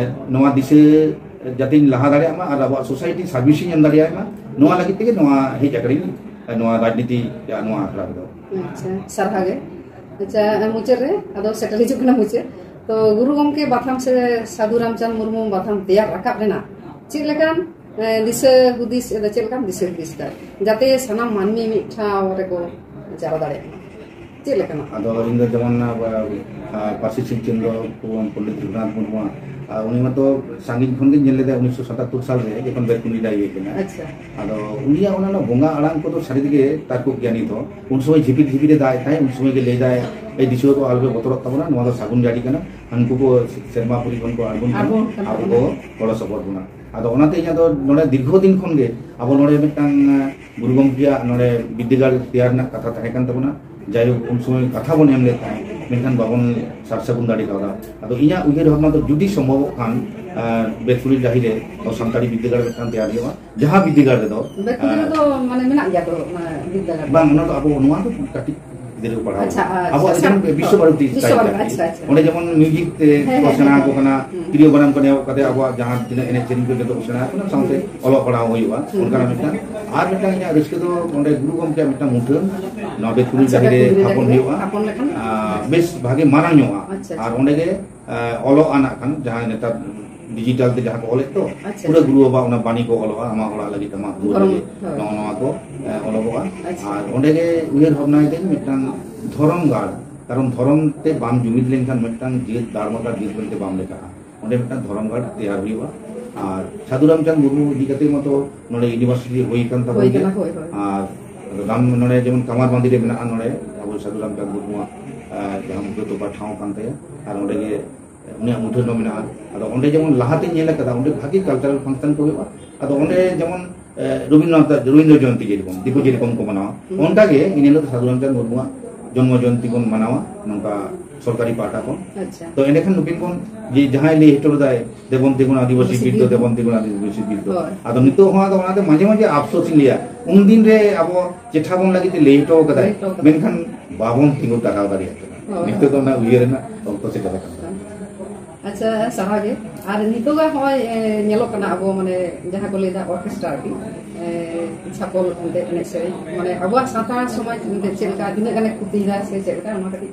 ᱱᱚᱣᱟ ᱫᱤᱥᱟᱹ ᱡᱟᱛᱮᱧ ᱞᱟᱦᱟ ᱫᱟᱲᱮᱭᱟᱜ ᱢᱟ ᱟᱨ ᱟᱵᱚᱣᱟᱜ ᱥᱳᱥᱟᱭᱴᱤ ᱥᱟᱨᱵᱷᱤᱥᱤᱧ ᱮᱢ ᱫᱟᱲᱮᱭᱟᱜ ᱢᱟ, ᱱᱚᱣᱟ ᱞᱟᱹᱜᱤᱫ ᱛᱮᱜᱮ ᱱᱚᱣᱟ ᱦᱮᱡ ᱟᱠᱟᱱᱟᱧ, ᱮ, ᱱᱚᱣᱟ ᱨᱟᱡᱽᱱᱤᱛᱤ ᱨᱮᱭᱟᱜ ᱱᱚᱣᱟ ᱟᱠᱷᱲᱟ ᱨᱮᱫᱚ᱾ ᱟᱪᱪᱷᱟ, ᱥᱟᱨᱦᱟᱣ ᱜᱮ᱾ ᱟᱪᱪᱷᱟ, ᱢᱩᱪᱟᱹᱫ ᱨᱮ ᱟᱫᱚ ᱥᱮᱴᱮᱨ ᱦᱤᱡᱩᱜ ᱠᱟᱱᱟ ᱢᱩᱪᱟᱹᱫ᱾ ᱛᱚ, ᱜᱩᱨᱩ ᱜᱚᱢᱠᱮ ᱵᱟᱛᱷᱟᱢ ᱥᱮ ᱥᱟᱹᱫᱷᱩ ᱨᱟᱢᱪᱟᱸᱫᱽ ᱢᱩᱨᱢᱩ ᱵᱟᱛᱷᱟᱢ ᱛᱮᱭᱟᱨ ᱨᱟᱠᱟᱵ ᱨᱮᱱᱟᱜ ᱪᱮᱫ ᱞᱮᱠᱟᱱ, ᱮ, ᱫᱤᱥᱟᱹ ᱦᱩᱫᱤᱥ, ᱮ, ᱪᱮᱫ ᱞᱮᱠᱟᱢ ᱫᱤᱥᱟᱹ ᱦᱩᱫᱤᱥ ᱫᱟ, ᱡᱟᱛᱮ ᱥᱟᱱᱟᱢ ᱢᱟᱹᱱᱢᱤ ᱢᱤᱫ ᱴᱷᱟᱶ ᱨᱮᱠᱚ ᱡᱟᱣᱨᱟ ᱫᱟᱲᱮᱭᱟᱜ ᱢᱟ? ᱪᱮᱫ ᱞᱮᱠᱟᱱᱟᱜ? ᱟᱫᱚ ᱤᱧ ᱫᱚ ᱡᱮᱢᱚᱱ, ᱟ, ᱟ, ᱯᱟᱹᱨᱥᱤ ᱥᱤᱧ ᱪᱟᱸᱫᱚ ᱯᱚᱱᱰᱤᱛ ᱨᱚᱜᱷᱩᱱᱟᱛᱷ ᱢᱩᱨᱢᱩᱣᱟᱜ, ᱟ, ᱩᱱᱤ ᱢᱟᱛᱚ ᱥᱟᱺᱜᱤᱧ ᱠᱷᱚᱱ ᱜᱤᱧ ᱧᱮᱞ ᱞᱮᱫᱟ ᱩᱱᱤᱥᱥᱚ ᱥᱟᱛᱟᱛᱛᱳᱨ ᱥᱟᱞ ᱨᱮ, ᱡᱚᱠᱷᱚᱱ ᱵᱮᱛᱠᱩᱸᱫᱽᱨᱤ ᱰᱟᱹᱦᱤ ᱦᱩᱭ ᱠᱟᱱᱟ᱾ ᱟᱪᱪᱷᱟ᱾ ᱟᱫᱚ ᱩᱱᱤᱭᱟᱜ ᱚᱱᱟ ᱨᱮᱱᱟᱜ ᱵᱚᱸᱜᱟ ᱟᱲᱟᱝ ᱠᱚᱫᱚ ᱥᱟᱹᱨᱤ ᱛᱮᱜᱮ ᱛᱟᱨᱠᱚ ᱜᱮᱭᱟᱱᱤ ᱫᱚ᱾ ᱩᱱ ᱥᱚᱢᱚᱭ ᱡᱷᱤᱯᱤᱨ ᱡᱷᱤᱯᱤᱨ ᱮ ᱫᱟᱜ ᱮᱫ ᱛᱟᱦᱮᱸᱫ, ᱩᱱ ᱥᱚᱢᱚᱭ ᱜᱮ ᱞᱟᱹᱭ ᱫᱟᱭ, "ᱮᱭ ᱫᱤᱥᱩᱣᱟᱹ ᱠᱚ, ᱟᱞᱚᱯᱮ ᱵᱚᱛᱚᱨᱚᱜ ᱛᱟᱵᱚᱱᱟ, ᱱᱚᱣᱟ ᱫᱚ ᱥᱟᱹᱜᱩᱱ ᱡᱟᱹᱲᱤ ᱠᱟᱱᱟ, ᱦᱟᱹᱱᱠᱩ ᱠᱚ ᱥᱮᱨᱢᱟ ᱯᱩᱨᱤ ᱠᱷᱚᱱ ᱠᱚ ᱟᱬᱜᱚᱱ ᱠᱟᱱᱟ, ᱟᱬᱜᱚᱱ ᱠᱟᱱᱟ᱾ ᱟᱵᱚ ᱠᱚ ᱜᱚᱲᱚ ᱥᱚᱯᱚᱦᱚᱫ ᱵᱚᱱᱟ᱾" ᱟᱫᱚ ᱚᱱᱟᱛᱮ ᱤᱧᱟᱹᱜ ᱫᱚ ᱱᱚᱰᱮ ᱫᱤᱨᱜᱷᱚ ᱫᱤᱱ ᱠᱷᱚᱱ ᱜᱮ ᱟᱵᱚ ᱱᱚᱰᱮ ᱢᱤᱫᱴᱟᱝ, ᱟ, ᱜᱩᱨᱩ ᱜᱚᱢᱠᱮᱭᱟᱜ ᱱᱚᱰᱮ ᱵᱤᱫᱽᱫᱟᱹᱜᱟᱲ ᱛᱮᱭᱟᱨ ᱨᱮᱱᱟᱜ ᱠᱟᱛᱷᱟ ᱛᱟᱦᱮᱸ ᱠᱟᱱ ᱛᱟᱵᱚᱱᱟ᱾ ᱡᱟᱭᱦᱳᱠ, ᱩᱱ ᱥᱚᱢᱚᱭ ᱠᱟᱛᱷᱟ ᱵᱚᱱ ᱮᱢ ᱞᱮᱫ ᱛᱟᱦᱮᱸᱫ, ᱢᱮᱱᱠᱷᱟᱱ ᱵᱟᱵᱚᱱ ᱥᱟᱨ ᱥᱟᱹᱜᱩᱱ ᱫᱟᱲᱮ ᱠᱟᱣᱫᱟ᱾ ᱟᱫᱚ ᱤᱧᱟᱹᱜ ᱩᱭᱦᱟᱹᱨ ᱵᱷᱟᱵᱽᱱᱟ ᱫᱚ ᱡᱩᱫᱤ ᱥᱚᱢᱵᱷᱚᱵᱚᱜ ᱠᱷᱟᱱ, ᱟ, ᱵᱮᱛᱠᱩᱸᱫᱽᱨᱤ ᱰᱟᱹᱦᱤ ᱨᱮ ᱥᱟᱱᱛᱟᱲᱤ ᱵᱤᱫᱽᱫᱟᱹᱜᱟᱲ ᱢᱤᱫᱴᱟᱝ ᱛᱮᱭᱟᱨ ᱦᱩᱭᱩᱜᱼᱟ, ᱡᱟᱦᱟᱸ ᱵᱤᱫᱽᱫᱟᱹᱜᱟᱲ ᱨᱮᱫᱚ, ᱵᱮᱛᱠᱩᱸᱫᱽᱨᱤ ᱟ, ᱨᱮᱫᱚ ᱢᱟᱱᱮ ᱢᱮᱱᱟᱜ ᱜᱮᱭᱟ ᱛᱚ ᱚᱱᱟ ᱵᱤᱫᱽᱫᱟᱹᱜᱟᱲ? ᱵᱟᱝ, ᱚᱱᱟ ᱫᱚ ᱟᱵᱚ ᱱᱚᱣᱟ ᱫᱚ ᱠᱟᱹᱴᱤᱡ ᱯᱟᱲᱦᱟᱣ ᱟᱪᱪᱷᱟ, ᱦᱩᱭᱩᱜᱼᱟ᱾ ᱟᱪᱪᱷᱟ, ᱟᱵᱚᱣᱟᱜ ᱟᱪᱪᱷᱟ᱾ ᱡᱮᱢᱚᱱ ᱵᱤᱥᱥᱚ ᱵᱷᱟᱨᱚᱛᱤ ᱵᱤᱥᱥᱚ ᱥᱴᱟᱭᱤᱞ ᱵᱷᱟᱨᱚᱛᱤ, ᱟᱨᱠᱤ᱾ ᱟᱪᱪᱷᱟ, ᱟᱪᱪᱷᱟ᱾ ᱚᱸᱰᱮ ᱡᱮᱢᱚᱱ ᱢᱤᱣᱡᱤᱠ ᱛᱮ ᱦᱮᱸ, ᱠᱚ ᱦᱮᱸ, ᱥᱮᱬᱟ ᱦᱮᱸ, ᱟᱠᱚ ᱠᱟᱱᱟ, ᱦᱮᱸ᱾ ᱛᱤᱨᱭᱳ ᱵᱟᱱᱟᱢ ᱠᱚ ᱮᱦᱚᱵ ᱠᱟᱛᱮ ᱟᱵᱚᱣᱟᱜ ᱡᱟᱦᱟᱸ ᱛᱤᱱᱟᱹᱜ ᱮᱱᱮᱡ ᱥᱮᱨᱮᱧ ᱠᱚ ᱡᱚᱛᱚ ᱠᱚ ᱥᱮᱬᱟ ᱟᱠᱚ ᱠᱟᱱᱟ, ᱥᱟᱶᱛᱮ ᱦᱩᱸ᱾ ᱚᱞᱚᱜ ᱯᱟᱲᱦᱟᱣ ᱦᱩᱭᱩᱜᱼᱟ, ᱦᱩᱸ᱾ ᱚᱱᱠᱟᱱᱟᱜ ᱢᱤᱫᱴᱟᱝ᱾ ᱟᱨ ᱢᱤᱫᱴᱟᱝ ᱤᱧᱟᱹᱜ ᱨᱟᱹᱥᱠᱟᱹ ᱫᱚ ᱚᱸᱰᱮ ᱜᱩᱨᱩ ᱜᱚᱢᱠᱮᱭᱟᱜ ᱢᱤᱫᱴᱟᱝ ᱢᱩᱴᱷᱟᱹᱱ ᱱᱚᱣᱟ ᱵᱮᱛᱠᱩᱞᱤ ᱟᱪᱪᱷᱟ, ᱰᱟᱹᱦᱤ ᱨᱮ ᱵᱮᱛᱠᱩᱞᱤ ᱛᱷᱟᱯᱚᱱ ᱰᱟᱹᱦᱤ ᱨᱮ ᱦᱩᱭᱩᱜᱼᱟ᱾ ᱛᱷᱟᱯᱚᱱ ᱞᱮᱠᱷᱟᱱ? ᱟᱨ, ᱵᱮᱥ ᱵᱷᱟᱜᱮ ᱢᱟᱨᱟᱝ ᱧᱚᱜᱼᱟ᱾ ᱟᱪᱪᱷᱟ, ᱟᱪᱪᱷᱟ᱾ ᱟᱨ ᱚᱸᱰᱮ ᱜᱮ, ᱟᱨ, ᱚᱞᱚᱜ ᱟᱱᱟᱜ ᱠᱷᱟᱱ ᱡᱟᱦᱟᱸ ᱱᱮᱛᱟᱨ ᱰᱤᱡᱤᱴᱟᱞ ᱛᱮ ᱡᱟᱦᱟᱸ ᱠᱚ ᱚᱞᱮᱫ ᱫᱚ, ᱟᱪᱪᱷᱟ, ᱯᱩᱨᱟᱹ ᱟᱪᱪᱷᱟ᱾ ᱜᱩᱨᱩ ᱵᱟᱵᱟ ᱚᱱᱟ ᱵᱟণᱤ ᱠᱚ ᱚᱞᱚᱜᱼᱟ, ᱟᱢᱟᱜ ᱚᱲᱟᱜ ᱞᱟᱹᱜᱤᱫ ᱟᱢᱟᱜ ᱫᱩᱣᱟᱹᱨ ᱫᱷᱚᱨᱚᱢ, ᱞᱟᱹᱜᱤᱫ, ᱦᱳᱭ᱾ ᱱᱚᱜᱼᱚ ᱱᱚᱣᱟ ᱠᱚ, ᱮ, ᱚᱞᱚᱜᱚᱜᱼᱟ᱾ ᱟᱪᱪᱷᱟ᱾ ᱟᱨ ᱚᱸᱰᱮ ᱜᱮ ᱩᱭᱦᱟᱹᱨ ᱵᱷᱟᱵᱽᱱᱟᱭ ᱫᱟᱹᱧ ᱢᱤᱫᱴᱟᱝ ᱫᱷᱚᱨᱚᱢ ᱜᱟᱲ, ᱠᱟᱨᱚᱱ ᱫᱷᱚᱨᱚᱢ ᱛᱮ ᱵᱟᱢ ᱡᱩᱢᱤᱫ ᱞᱮᱱᱠᱷᱟᱱ ᱢᱤᱫᱴᱟᱝ ᱡᱟᱹᱛ ᱫᱟᱲᱢᱟᱴᱟ ᱡᱟᱹᱛ ᱢᱮᱱᱛᱮ ᱵᱟᱢ ᱞᱮᱠᱷᱟᱜᱼᱟ᱾ ᱚᱸᱰᱮ ᱢᱤᱫᱴᱟᱝ ᱫᱷᱚᱨᱚᱢ ᱜᱟᱲ ᱛᱮᱭᱟᱨ ᱦᱩᱭᱩᱜᱼᱟ᱾ ᱟᱨ ᱥᱟᱹᱫᱷᱩ ᱨᱟᱢᱪᱟᱸᱫᱽ ᱢᱩᱨᱢᱩ ᱤᱫᱤ ᱠᱟᱛᱮ ᱢᱟᱛᱚ ᱱᱚᱰᱮ ᱤᱭᱩᱱᱤᱵᱷᱟᱨᱥᱤᱴᱤ ᱦᱩᱭ ᱟᱠᱟᱱ ᱛᱟᱵᱚᱱ ᱦᱩᱭ ᱜᱮᱭᱟ᱾ ᱠᱟᱱᱟ, ᱦᱳᱭ, ᱦᱳᱭ᱾ ᱟᱨ ᱨᱟᱢ ᱱᱚᱰᱮ ᱡᱮᱢᱚᱱ ᱠᱟᱢᱟᱨ ᱵᱟᱸᱫᱤ ᱨᱮ ᱢᱮᱱᱟᱜᱼᱟ, ᱱᱚᱰᱮ ᱟᱵᱚ ᱥᱟᱹᱫᱷᱩ ᱨᱟᱢᱪᱟᱸᱫᱽ ᱢᱩᱨᱢᱩᱣᱟᱜ, ᱟᱨ, ᱡᱟᱦᱟᱸ ᱢᱩᱴᱷᱟᱹᱱ ᱛᱚᱯᱟ ᱴᱷᱟᱶ ᱠᱟᱱ ᱛᱟᱭᱟ, ᱟᱨ ᱚᱸᱰᱮ ᱜᱮ ᱩᱱᱤᱭᱟᱜ ᱢᱩᱴᱷᱟᱹᱱ ᱦᱚᱸ ᱢᱮᱱᱟᱜᱼᱟ᱾ ᱟᱫᱚ ᱚᱸᱰᱮ ᱡᱮᱢᱚᱱ ᱞᱟᱦᱟᱛᱮᱧ ᱧᱮᱞ ᱟᱠᱟᱫᱟ, ᱚᱸᱰᱮ ᱵᱷᱟᱜᱤ ᱠᱟᱞᱪᱟᱨᱟᱞ ᱯᱷᱟᱝᱥᱚᱱ ᱠᱚ ᱦᱩᱭᱩᱜᱼᱟ᱾ ᱟᱫᱚ ᱚᱸᱰᱮ ᱡᱮᱢᱚᱱ, ᱮ, ᱨᱚᱵᱤᱱᱫᱨᱚᱱᱟᱛᱷ, ᱨᱚᱵᱤᱱᱫᱨᱚ ᱡᱚᱭᱚᱱᱛᱤ ᱡᱮᱨᱚᱠᱚᱢ, ᱫᱤᱠᱩ ᱡᱮᱨᱚᱠᱚᱢ ᱠᱚ ᱢᱟᱱᱟᱣᱟ, ᱦᱩᱸ᱾ ᱚᱱᱠᱟᱜᱮ ᱤᱧ ᱦᱤᱞᱳᱜ ᱥᱟᱹᱫᱷᱩ ᱨᱟᱢᱪᱟᱸᱫᱽ ᱢᱩᱨᱢᱩᱣᱟᱜ ᱡᱚᱱᱢᱚ ᱡᱚᱭᱚᱱᱛᱤ ᱵᱚᱱ ᱢᱟᱱᱟᱣᱟ ᱱᱚᱝᱠᱟ ᱥᱚᱨᱠᱟᱨᱤ ᱯᱟᱦᱴᱟ ᱠᱷᱚᱱ᱾ ᱟᱪᱪᱷᱟ᱾ ᱛᱚ ᱮᱸᱰᱮᱠᱷᱟᱱ ᱱᱩᱠᱤᱱ ᱵᱚᱱ, ᱡᱮ ᱡᱟᱦᱟᱸᱭ ᱞᱟᱹᱭ ᱦᱚᱴᱚ ᱞᱮᱫᱟᱭ, "ᱫᱮᱵᱚᱱ ᱛᱤᱸᱜᱩᱱ ᱟᱹᱫᱤᱵᱟᱹᱥᱤ ᱟᱹᱫᱤᱵᱟᱹᱥᱤ ᱵᱤᱨ ᱫᱚ, ᱵᱤᱨ ᱫᱚ᱾ ᱫᱮᱵᱚᱱ ᱛᱤᱸᱜᱩᱱ ᱟᱹᱫᱤᱵᱟᱹᱥᱤ ᱵᱤᱨ ᱫᱚ᱾" ᱦᱳᱭ᱾ ᱟᱫᱚ ᱱᱤᱛᱚᱜ ᱦᱚᱸ ᱟᱫᱚ ᱚᱱᱟᱛᱮ ᱢᱟᱡᱷᱮ ᱢᱟᱡᱷᱮ ᱟᱯᱥᱳᱥ ᱤᱧ ᱞᱟᱹᱭᱟ, ᱩᱱᱫᱤᱱ ᱨᱮ ᱟᱵᱚ ᱪᱮᱴᱷᱟ ᱵᱚᱱ ᱞᱟᱹᱜᱤᱫ ᱛᱮ ᱞᱟᱹᱭ ᱦᱚᱴᱚ ᱠᱟᱫᱟᱭ, ᱞᱟᱹᱭ ᱦᱚᱴᱚ ᱠᱟᱫᱟᱭ᱾ ᱢᱮᱱᱠᱷᱟᱱ ᱵᱟᱵᱚᱱ ᱛᱤᱸᱜᱩ ᱴᱟᱨᱦᱟᱣ ᱫᱟᱲᱮᱭᱟᱜ ᱠᱟᱱᱟ᱾ ᱦᱳᱭ᱾ ᱱᱤᱛᱚᱜ ᱫᱚ ᱚᱱᱟ ᱩᱭᱦᱟᱹᱨ ᱨᱮᱱᱟᱜ ᱚᱠᱛᱚ ᱥᱮᱴᱮᱨ ᱟᱠᱟᱱᱟ᱾ ᱟᱪᱪᱷᱟ, ᱥᱟᱨᱦᱟᱣ ᱜᱮ᱾ ᱟᱨ ᱱᱤᱛᱚᱜᱟᱜ ᱦᱚᱸᱜᱼᱚᱭ, ᱮ, ᱧᱮᱞᱚᱜ ᱠᱟᱱᱟ ᱟᱵᱚ, ᱢᱟᱱᱮ, ᱡᱟᱦᱟᱸ ᱠᱚ ᱞᱟᱹᱭᱫᱟ ᱚᱨᱠᱮᱥᱴᱨᱟ ᱟᱨᱠᱤ, ᱮ, ᱪᱷᱟᱯᱚᱞ ᱮᱱᱛᱮ ᱮᱱᱮᱡ ᱥᱮᱨᱮᱧ, ᱢᱟᱱᱮ, ᱟᱵᱚᱣᱟᱜ ᱥᱟᱶᱛᱟ ᱥᱚᱢᱟᱡᱽ ᱮᱱᱛᱮ ᱪᱮᱫ ᱞᱮᱠᱟ, ᱛᱤᱱᱟᱹᱜ ᱜᱟᱱᱮ ᱠᱷᱚᱛᱤᱭᱮᱫᱟ ᱥᱮ ᱪᱮᱫ ᱞᱮᱠᱟ, ᱚᱱᱟ ᱠᱟᱹᱴᱤᱡ?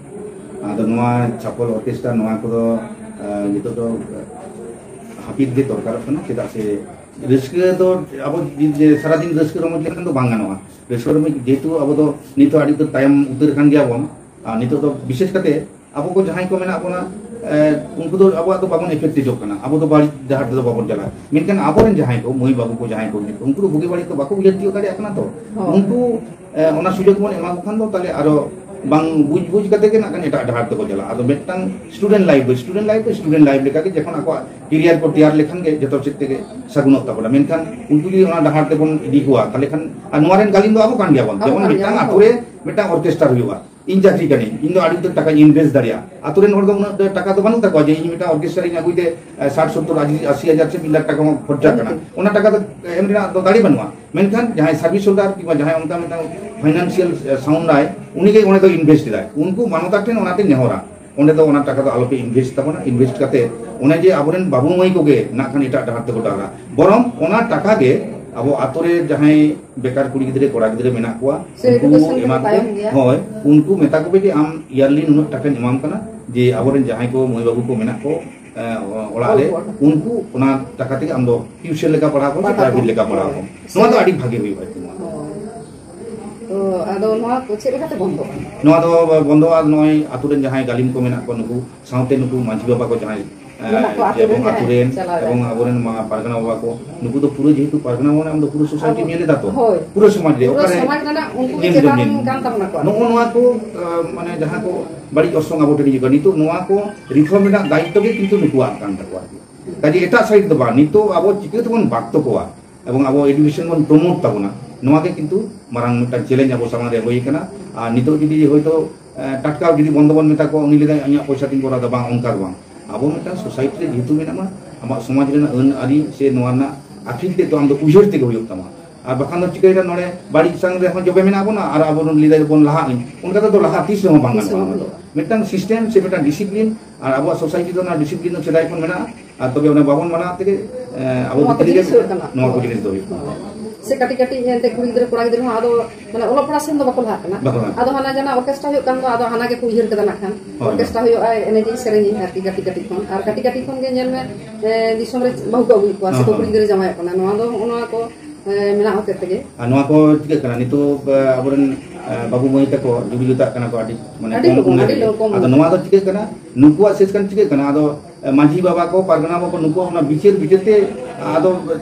ᱟᱫᱚ ᱱᱚᱣᱟ ᱪᱷᱟᱯᱚᱞ ᱚᱨᱠᱮᱥᱴᱨᱟ, ᱱᱚᱣᱟ ᱠᱚᱫᱚ, ᱮ, ᱱᱤᱛᱚᱜ ᱫᱚ ᱦᱟᱹᱯᱤᱫ ᱜᱮ ᱫᱚᱨᱠᱟᱨᱚᱜ ᱠᱟᱱᱟ᱾ ᱪᱮᱫᱟᱜ ᱥᱮ ᱨᱟᱹᱥᱠᱟᱹ ᱫᱚ ᱟᱵᱚ ᱡᱩᱫᱤ ᱥᱟᱨᱟᱫᱤᱱ ᱨᱟᱹᱥᱠᱟᱹ ᱨᱚᱢᱚᱡᱽ ᱞᱮᱠᱷᱟᱱ ᱫᱚ ᱵᱟᱝ ᱜᱟᱱᱚᱜᱼᱟ᱾ ᱨᱟᱹᱥᱠᱟᱹ ᱨᱚᱢᱚᱡᱽ ᱡᱮᱦᱮᱛᱩ ᱟᱵᱚ ᱫᱚ ᱱᱤᱛᱚᱜ ᱟᱹᱰᱤ ᱩᱛᱟᱹᱨ ᱛᱟᱭᱚᱢ ᱩᱛᱟᱹᱨ ᱟᱠᱟᱱ ᱜᱮᱭᱟ ᱵᱚᱱ, ᱟᱨ ᱱᱤᱛᱚᱜ ᱫᱚ ᱵᱤᱥᱮᱥ ᱠᱟᱛᱮ ᱟᱵᱚ ᱠᱚ ᱡᱟᱦᱟᱸᱭ ᱠᱚ ᱢᱮᱱᱟᱜ ᱵᱚᱱᱟ, ᱮ, ᱩᱱᱠᱩ ᱫᱚ ᱟᱵᱚᱣᱟᱜ ᱫᱚ ᱵᱟᱵᱚᱱ ᱮᱯᱷᱮᱠᱴᱤᱡᱚᱜ ᱠᱟᱱᱟ, ᱟᱵᱚ ᱫᱚ ᱵᱟᱹᱲᱤᱡ ᱰᱟᱦᱟᱨ ᱛᱮᱫᱚ ᱵᱟᱵᱚᱱ ᱪᱟᱞᱟᱜᱼᱟ᱾ ᱢᱮᱱᱠᱷᱟᱱ ᱟᱵᱚᱨᱮᱱ ᱡᱟᱦᱟᱸᱭ ᱠᱚ ᱢᱟᱹᱭ ᱵᱟᱹᱵᱩ ᱠᱚ, ᱡᱟᱦᱟᱸᱭ ᱠᱚ, ᱩᱱᱠᱩ ᱫᱚ ᱵᱩᱜᱤ ᱵᱟᱹᱲᱤᱡ ᱫᱚ ᱵᱟᱠᱚ ᱩᱭᱦᱟᱹᱨ ᱛᱤᱭᱳᱜ ᱫᱟᱲᱮᱭᱟᱜ ᱠᱟᱱᱟ ᱛᱚ᱾ ᱦᱳᱭ᱾ ᱩᱱᱠᱩ, ᱮ, ᱚᱱᱟ ᱥᱩᱡᱳᱜᱽ ᱵᱚᱱ ᱮᱢᱟ ᱠᱚ ᱠᱷᱟᱱ ᱫᱚ ᱛᱟᱦᱞᱮ ᱟᱨᱚ ᱵᱟᱝ ᱵᱩᱡᱽ ᱵᱩᱡᱽ ᱠᱟᱛᱮ ᱜᱮ ᱱᱟᱜ ᱠᱷᱟᱱ ᱮᱴᱟᱜ ᱰᱟᱦᱟᱨ ᱛᱮᱠᱚ ᱪᱟᱞᱟᱜᱼᱟ᱾ ᱟᱫᱚ ᱢᱤᱫᱴᱟᱝ ᱥᱴᱩᱰᱮᱱᱴ ᱞᱟᱭᱤᱯᱷ ᱫᱚ ᱥᱴᱩᱰᱮᱱᱴ ᱞᱟᱭᱤᱯᱷ ᱫᱚ ᱥᱴᱩᱰᱮᱱᱴ ᱞᱟᱭᱤᱯᱷ ᱞᱮᱠᱟᱜᱮ, ᱡᱚᱠᱷᱚᱱ ᱟᱠᱚᱣᱟᱜ ᱠᱮᱨᱤᱭᱟᱨ ᱠᱚ ᱛᱮᱭᱟᱨ ᱞᱮᱠᱷᱟᱱ ᱜᱮ ᱡᱚᱛᱚ ᱥᱮᱫ ᱛᱮᱜᱮ ᱥᱟᱹᱜᱩᱱᱚᱜ ᱛᱟᱵᱚᱱᱟ᱾ ᱢᱮᱱᱠᱷᱟᱱ ᱩᱱᱠᱩ ᱡᱩᱫᱤ ᱚᱱᱟ ᱰᱟᱦᱟᱨ ᱛᱮᱵᱚᱱ ᱤᱫᱤ ᱠᱚᱣᱟ, ᱛᱟᱦᱞᱮ ᱠᱷᱟᱱ, ᱟᱨ ᱱᱚᱣᱟ ᱨᱮᱱ ᱜᱟᱹᱞᱤᱢ ᱫᱚ ᱟᱵᱚ ᱠᱟᱱ ᱜᱮᱭᱟᱵᱚᱱ᱾ ᱟᱵᱚ ᱡᱮᱢᱚᱱ ᱠᱟᱱ ᱢᱤᱫᱴᱟᱝ ᱜᱮᱭᱟᱵᱚᱱ᱾ ᱟᱛᱳ ᱨᱮ ᱢᱤᱫᱴᱟᱝ ᱚᱨᱠᱮᱥᱴᱟᱨ ᱦᱩᱭᱩᱜᱼᱟ, ᱤᱧ ᱪᱟᱹᱠᱨᱤ ᱠᱟᱹᱱᱟᱹᱧ, ᱤᱧ ᱫᱚ ᱟᱹᱰᱤ ᱩᱛᱟᱹᱨ ᱴᱟᱠᱟᱧ ᱤᱱᱵᱷᱮᱥᱴ ᱫᱟᱲᱮᱭᱟᱜᱼᱟ᱾ ᱟᱛᱳ ᱨᱮᱱ ᱦᱚᱲ ᱫᱚ ᱩᱱᱟᱹᱜ ᱴᱟᱠᱟ ᱫᱚ ᱵᱟᱹᱱᱩᱜ ᱛᱟᱠᱚᱣᱟ ᱡᱮ ᱤᱧ ᱢᱤᱫᱴᱟᱝ ᱚᱨᱠᱮᱥᱴᱟᱨ ᱤᱧ ᱟᱹᱜᱩᱭ ᱛᱮ, ᱮ, ᱥᱟᱴ ᱥᱚᱛᱛᱚᱨ ᱟᱥᱤ ᱦᱟᱡᱟᱨ ᱥᱮ ᱢᱤᱫ ᱞᱟᱠᱷ ᱴᱟᱠᱟ ᱦᱚᱸ ᱠᱷᱚᱨᱪᱟ ᱠᱟᱱᱟ᱾ ᱚᱱᱟ ᱴᱟᱠᱟ ᱫᱚ ᱮᱢ ᱨᱮᱱᱟᱜ ᱫᱚ ᱫᱟᱲᱮ ᱵᱟᱹᱱᱩᱜᱼᱟ᱾ ᱢᱮᱱᱠᱷᱟᱱ ᱡᱟᱦᱟᱸᱭ ᱥᱟᱨᱵᱷᱤᱥ ᱦᱳᱞᱰᱟᱨ ᱠᱤᱝᱵᱟ ᱡᱟᱦᱟᱸᱭ ᱚᱱᱠᱟ ᱢᱤᱫᱴᱟᱝ ᱯᱷᱟᱭᱱᱟᱱᱥᱤᱭᱟᱞ ᱥᱟᱣᱩᱱᱰ ᱟᱭ, ᱩᱱᱤᱜᱮ ᱚᱸᱰᱮ ᱫᱚ ᱤᱱᱵᱷᱮᱥᱴ ᱮᱫᱟᱭ᱾ ᱩᱱᱠᱩ ᱢᱟᱱᱚᱛᱟᱱ ᱴᱷᱮᱱ ᱚᱱᱟᱛᱮ ᱱᱮᱦᱚᱨᱟ, ᱚᱸᱰᱮ ᱫᱚ ᱚᱱᱟ ᱴᱟᱠᱟ ᱫᱚ ᱟᱞᱚᱯᱮ ᱤᱱᱵᱷᱮᱥᱴ ᱛᱟᱵᱚᱱᱟ᱾ ᱤᱱᱵᱷᱮᱥᱴ ᱠᱟᱛᱮ ᱚᱱᱮ ᱡᱮ ᱟᱵᱚᱨᱮᱱ ᱵᱟᱹᱵᱩ ᱢᱟᱹᱭ ᱠᱚᱜᱮ ᱱᱟᱜ ᱠᱷᱟᱱ ᱮᱴᱟᱜ ᱰᱟᱦᱟᱨ ᱛᱮᱠᱚ ᱰᱟᱦᱟᱨᱟ, ᱵᱚᱨᱚᱝ ᱚᱱᱟ ᱴᱟᱠᱟ ᱜᱮ ᱟᱵᱚ ᱟᱛᱳ ᱨᱮ ᱡᱟᱦᱟᱸᱭ ᱵᱮᱠᱟᱨ ᱠᱩᱲᱤ ᱜᱤᱫᱽᱨᱟᱹ ᱠᱚᱲᱟ ᱜᱤᱫᱽᱨᱟᱹ ᱢᱮᱱᱟᱜ ᱠᱚᱣᱟ, ᱥᱮ ᱩᱱᱠᱩ education ᱨᱮᱠᱚ ᱮᱢᱟ ᱠᱚ, ᱛᱟᱭᱚᱢ ᱜᱮᱭᱟ᱾ ᱦᱳᱭ, ᱩᱱᱠᱩ ᱢᱮᱛᱟ ᱠᱚᱯᱮ ᱡᱮ ᱟᱢ ᱤᱭᱟᱨᱞᱤ ᱱᱩᱱᱟᱹᱜ ᱴᱟᱠᱟᱧ ᱮᱢᱟᱢ ᱠᱟᱱᱟ, ᱡᱮ ᱟᱵᱚᱨᱮᱱ ᱡᱟᱦᱟᱸᱭ ᱠᱚ ᱢᱟᱹᱭ ᱵᱟᱹᱵᱩ ᱠᱚ ᱢᱮᱱᱟᱜ ᱠᱚ, ᱮ, ᱚᱲᱟᱜ ᱨᱮ, ᱦᱳᱭ, ᱦᱳᱭ᱾ ᱩᱱᱠᱩ ᱚᱱᱟ ᱴᱟᱠᱟ ᱛᱮᱜᱮ ᱟᱢ ᱫᱚ ᱴᱤᱭᱩᱥᱚᱱ ᱞᱮᱠᱟ ᱯᱟᱲᱦᱟᱣ ᱠᱚᱢ ᱥᱮ ᱯᱟᱲᱦᱟᱣ ᱯᱨᱟᱭᱵᱷᱮᱴ ᱠᱚᱢ᱾ ᱞᱮᱠᱟ ᱯᱟᱲᱦᱟᱣ ᱠᱚᱢ᱾ ᱱᱚᱣᱟ ᱫᱚ ᱟᱹᱰᱤ ᱵᱷᱟᱜᱮ ᱦᱩᱭᱩᱜᱼᱟ ᱟᱨᱠᱤ ᱱᱚᱣᱟ ᱫᱚ᱾ ᱦᱳᱭ᱾ ᱛᱚ, ᱟᱫᱚ ᱱᱚᱣᱟ ᱠᱚ ᱪᱮᱫ ᱞᱮᱠᱟᱛᱮ ᱵᱚᱱᱫᱚᱜᱼᱟ? ᱱᱚᱣᱟ ᱫᱚ ᱵᱚᱱᱫᱚᱜᱼᱟ, ᱱᱚᱜᱼᱚᱭ ᱟᱛᱳ ᱨᱮᱱ ᱡᱟᱦᱟᱸᱭ ᱜᱟᱹᱞᱤᱢ ᱠᱚ ᱢᱮᱱᱟᱜ ᱠᱚᱣᱟ, ᱱᱩᱠᱩ ᱥᱟᱶᱛᱮ ᱱᱩᱠᱩ ᱢᱟᱹᱡᱷᱤ ᱵᱟᱵᱟ ᱠᱚ ᱡᱟᱦᱟᱸᱭ, ᱮ, ᱢᱮᱱᱟᱜ ᱠᱚᱣᱟ ᱟᱛᱳ ᱨᱮᱱ ᱮᱵᱚᱝ ᱟᱛᱳ ᱡᱟᱦᱟᱸᱭ ᱨᱮᱱ ᱪᱟᱞᱟᱣ ᱮᱵᱚᱝ ᱮᱱᱟ᱾ ᱟᱵᱚᱨᱮᱱ ᱢᱟ ᱯᱟᱨᱜᱟᱱᱟ ᱵᱟᱵᱟ ᱠᱚ, ᱱᱩᱠᱩ ᱫᱚ ᱯᱩᱨᱟᱹ ᱡᱮᱦᱮᱛᱩ ᱯᱟᱨᱜᱟᱱᱟ ᱵᱟᱵᱟ ᱟᱢ ᱫᱚ ᱯᱩᱨᱟᱹ ᱥᱳᱥᱟᱭᱴᱤ ᱟᱵᱚ, ᱧᱮᱞ ᱮᱫᱟ ᱛᱚ? ᱦᱳᱭ᱾ ᱯᱩᱨᱟᱹ ᱥᱚᱢᱟᱡᱽ ᱨᱮᱭᱟᱜ ᱯᱩᱨᱟᱹ ᱚᱠᱟᱨᱮ ᱥᱚᱢᱟᱡᱽ ᱨᱮᱱᱟᱜ ᱩᱱᱠᱩ ᱜᱮ ᱧᱮᱞ ᱡᱚᱝ ᱪᱮᱛᱟᱱ ᱧᱮᱞ᱾ ᱠᱟᱱ ᱛᱟᱵᱚᱱᱟ ᱠᱚ᱾ ᱱᱚᱜᱼᱚ ᱱᱚᱣᱟ ᱠᱚ, ᱮ, ᱢᱟᱱᱮ ᱡᱟᱦᱟᱸ ᱠᱚ ᱵᱟᱹᱲᱤᱡ ᱚᱨᱥᱚᱝ ᱟᱵᱚ ᱴᱷᱮᱱ ᱦᱤᱡᱩᱜ ᱠᱟᱱᱟ, ᱱᱤᱛᱚᱜ ᱱᱚᱣᱟ ᱠᱚ ᱨᱤᱯᱷᱚᱨᱢ ᱨᱮᱱᱟᱜ ᱫᱟᱭᱤᱛᱛᱚ ᱜᱮ ᱠᱤᱱᱛᱩ ᱱᱩᱠᱩᱣᱟᱜ ᱠᱟᱱ ᱛᱟᱠᱚᱣᱟ ᱟᱨᱠᱤ᱾ ᱠᱟᱡᱮ ᱮᱴᱟᱜ ᱥᱟᱭᱤᱰ ᱫᱚ ᱵᱟᱝ, ᱱᱤᱛᱚᱜ ᱟᱵᱚ ᱪᱤᱠᱟᱹ ᱛᱮᱵᱚᱱ ᱵᱟᱠᱛᱚ ᱠᱚᱣᱟ ᱮᱵᱚᱝ ᱟᱵᱚ ᱮᱰᱩᱠᱮᱥᱚᱱ ᱵᱚᱱ ᱯᱨᱚᱢᱳᱴ ᱛᱟᱵᱚᱱᱟ, ᱱᱚᱣᱟ ᱜᱮ ᱠᱤᱱᱛᱩ ᱢᱟᱨᱟᱝ ᱢᱤᱫᱴᱟᱝ ᱪᱮᱞᱮᱧᱡᱽ ᱟᱵᱚ ᱥᱟᱢᱟᱝ ᱨᱮ ᱦᱩᱭ ᱟᱠᱟᱱᱟ᱾ ᱟᱨ ᱱᱤᱛᱚᱜ ᱡᱩᱫᱤ ᱦᱚᱭᱛᱳ, ᱮ, ᱴᱟᱴᱠᱟ ᱡᱩᱫᱤ ᱵᱚᱱᱫᱚ ᱵᱚᱱ ᱢᱮᱛᱟ ᱠᱚᱣᱟ, ᱩᱱᱤ ᱞᱟᱹᱭᱫᱟᱭ ᱤᱧᱟᱹᱜ ᱯᱚᱭᱥᱟ ᱛᱤᱧ ᱠᱚᱨᱟᱣ ᱮᱫᱟ, ᱵᱟᱝ, ᱚᱱᱠᱟ ᱫᱚ ᱵᱟᱝ᱾ ᱟᱵᱚ ᱢᱤᱫᱴᱟᱝ ᱥᱳᱥᱟᱭᱴᱤ ᱨᱮ ᱡᱮᱦᱮᱛᱩ ᱢᱮᱱᱟᱜ ᱢᱟ, ᱟᱢᱟᱜ ᱥᱚᱢᱟᱡᱽ ᱨᱮᱱᱟᱜ ᱟᱹᱱ ᱟᱹᱨᱤ ᱥᱮ ᱱᱚᱣᱟ ᱨᱮᱱᱟᱜ ᱟᱹᱠᱷᱤᱞ ᱛᱮᱫ ᱫᱚ ᱟᱢ ᱫᱚ ᱩᱭᱦᱟᱹᱨ ᱛᱮᱜᱮ ᱦᱩᱭᱩᱜ ᱛᱟᱢᱟ᱾ ᱟᱨ ᱵᱟᱠᱷᱟᱱ ᱫᱚ ᱪᱤᱠᱟᱹᱭᱮᱱᱟ, ᱱᱚᱰᱮ ᱵᱟᱹᱲᱤᱡ ᱥᱟᱝ ᱨᱮᱦᱚᱸ ᱡᱚᱵᱮ ᱢᱮᱱᱟᱜ ᱵᱚᱱᱟ ᱟᱨ ᱟᱵᱚ ᱵᱚᱱ ᱞᱟᱹᱭ ᱫᱟ ᱵᱚᱱ ᱞᱟᱦᱟᱜ ᱟᱹᱧ, ᱚᱱᱠᱟ ᱛᱮᱫᱚ ᱞᱟᱦᱟ ᱛᱤᱥ ᱨᱮᱦᱚᱸ ᱵᱟᱝ ᱛᱤᱥ ᱜᱟᱱᱚᱜᱼᱟ᱾ ᱦᱚᱸ ᱚᱱᱟ ᱫᱚ ᱵᱟᱝ᱾ ᱢᱤᱫᱴᱟᱝ ᱥᱤᱥᱴᱮᱢ ᱥᱮ ᱢᱤᱫᱴᱟᱝ ᱰᱤᱥᱤᱯᱞᱤᱱ, ᱟᱨ ᱟᱵᱚᱣᱟᱜ ᱥᱳᱥᱟᱭᱴᱤ ᱫᱚ ᱚᱱᱟ ᱰᱤᱥᱤᱯᱞᱤᱱ ᱫᱚ ᱥᱮᱫᱟᱭ ᱠᱷᱚᱱ ᱢᱮᱱᱟᱜᱼᱟ, ᱟᱨ ᱛᱚᱵᱮ ᱚᱱᱟ ᱵᱟᱵᱚᱱ ᱢᱟᱱᱟᱣ ᱛᱮᱜᱮ, ᱮ, ᱟᱵᱚ ᱱᱚᱣᱟ ᱠᱚ ᱵᱷᱤᱛᱨᱤ ᱨᱮ ᱡᱤᱱᱤᱥ ᱦᱩᱭᱩᱜ ᱠᱟᱱᱟ᱾ ᱱᱚᱣᱟ ᱠᱚ ᱡᱤᱱᱤᱥ ᱫᱚ ᱦᱩᱭᱩᱜ ᱠᱟᱱᱟ᱾ ᱥᱮ ᱠᱟᱹᱴᱤᱡ ᱠᱟᱹᱴᱤᱡ ᱮᱱᱛᱮ ᱠᱩᱲᱤ ᱜᱤᱫᱽᱨᱟᱹ ᱠᱚᱲᱟ ᱜᱤᱫᱽᱨᱟᱹ ᱦᱚᱸ ᱟᱫᱚ ᱢᱟᱱᱮ ᱚᱞᱚᱜ ᱯᱟᱲᱦᱟᱜ ᱥᱮᱱ ᱫᱚ ᱵᱟᱠᱚ ᱞᱟᱦᱟᱜ ᱠᱟᱱᱟ᱾ ᱵᱟᱠᱚ ᱞᱟᱦᱟᱜ ᱟᱫᱚ ᱠᱟᱱᱟ᱾ ᱦᱟᱱᱟ ᱡᱟᱦᱟᱸ ᱚᱨᱠᱮᱥᱴᱨᱟ ᱦᱩᱭᱩᱜ ᱠᱟᱱ ᱫᱚ, ᱟᱫᱚ ᱦᱟᱱᱟ ᱜᱮᱠᱚ ᱩᱭᱦᱟᱹᱨ ᱠᱟᱫᱟ ᱱᱟᱜ ᱠᱷᱟᱱ᱾ ᱦᱳᱭ᱾ ᱚᱨᱠᱮᱥᱴᱨᱟ ᱦᱩᱭᱩᱜᱼᱟ, ᱮᱱᱮᱡ ᱥᱮᱨᱮᱧ ᱟᱨᱠᱤ ᱠᱟᱹᱴᱤᱡ ᱠᱟᱹᱴᱤᱡ ᱠᱷᱚᱱ᱾ ᱟᱨ ᱠᱟᱹᱴᱤᱡ ᱠᱟᱹᱴᱤᱡ ᱠᱷᱚᱱ ᱜᱮ ᱧᱮᱞ ᱢᱮ, ᱮ, ᱫᱤᱥᱚᱢ ᱨᱮ ᱵᱟᱹᱦᱩ ᱠᱚ ᱟᱹᱜᱩᱭᱮᱫ ᱠᱚᱣᱟ, ᱦᱚᱸ, ᱥᱮᱠᱚ ᱦᱚᱸ᱾ ᱠᱩᱲᱤ ᱜᱤᱫᱽᱨᱟᱹ ᱡᱟᱶᱟᱭᱚᱜ ᱠᱟᱱᱟ᱾ ᱱᱚᱣᱟ ᱫᱚ, ᱱᱚᱜᱼᱚ ᱱᱚᱣᱟ ᱠᱚ, ᱮ, ᱢᱮᱱᱟᱜ ᱦᱚᱛᱮᱫ ᱛᱮᱜᱮ᱾ ᱟᱨ ᱱᱚᱣᱟ ᱠᱚ ᱪᱤᱠᱟᱹᱜ ᱠᱟᱱᱟ? ᱱᱤᱛᱚᱜ, ᱮ, ᱟᱵᱚᱨᱮᱱ, ᱮ, ᱵᱟᱹᱵᱩ ᱢᱟᱹᱭ ᱛᱟᱠᱚ ᱡᱩᱨᱤ ᱡᱚᱛᱟᱜ ᱠᱟᱱᱟ ᱠᱚ ᱟᱹᱰᱤ, ᱢᱟᱱᱮ, ᱟᱹᱰᱤ ᱠᱚᱢ ᱞᱚᱜᱚᱱ, ᱩᱢᱮᱨ ᱟᱹᱰᱤ ᱨᱮ᱾ ᱞᱚᱜᱚᱱ᱾ ᱟᱫᱚ ᱱᱚᱣᱟ ᱫᱚ ᱪᱤᱠᱟᱹᱜ ᱠᱟᱱᱟ? ᱱᱩᱠᱩᱣᱟᱜ ᱥᱮᱥ ᱠᱟᱱ ᱪᱤᱠᱟᱹᱜ ᱠᱟᱱᱟ? ᱟᱫᱚ, ᱮ, ᱢᱟᱹᱡᱷᱤ ᱵᱟᱵᱟ ᱠᱚ, ᱯᱟᱨᱜᱟᱱᱟ ᱵᱟᱵᱟ ᱠᱚ, ᱱᱩᱠᱩᱣᱟᱜ ᱚᱱᱟ ᱵᱤᱪᱟᱹᱨ, ᱵᱤᱪᱟᱹᱨ ᱛᱮ ᱟᱫᱚ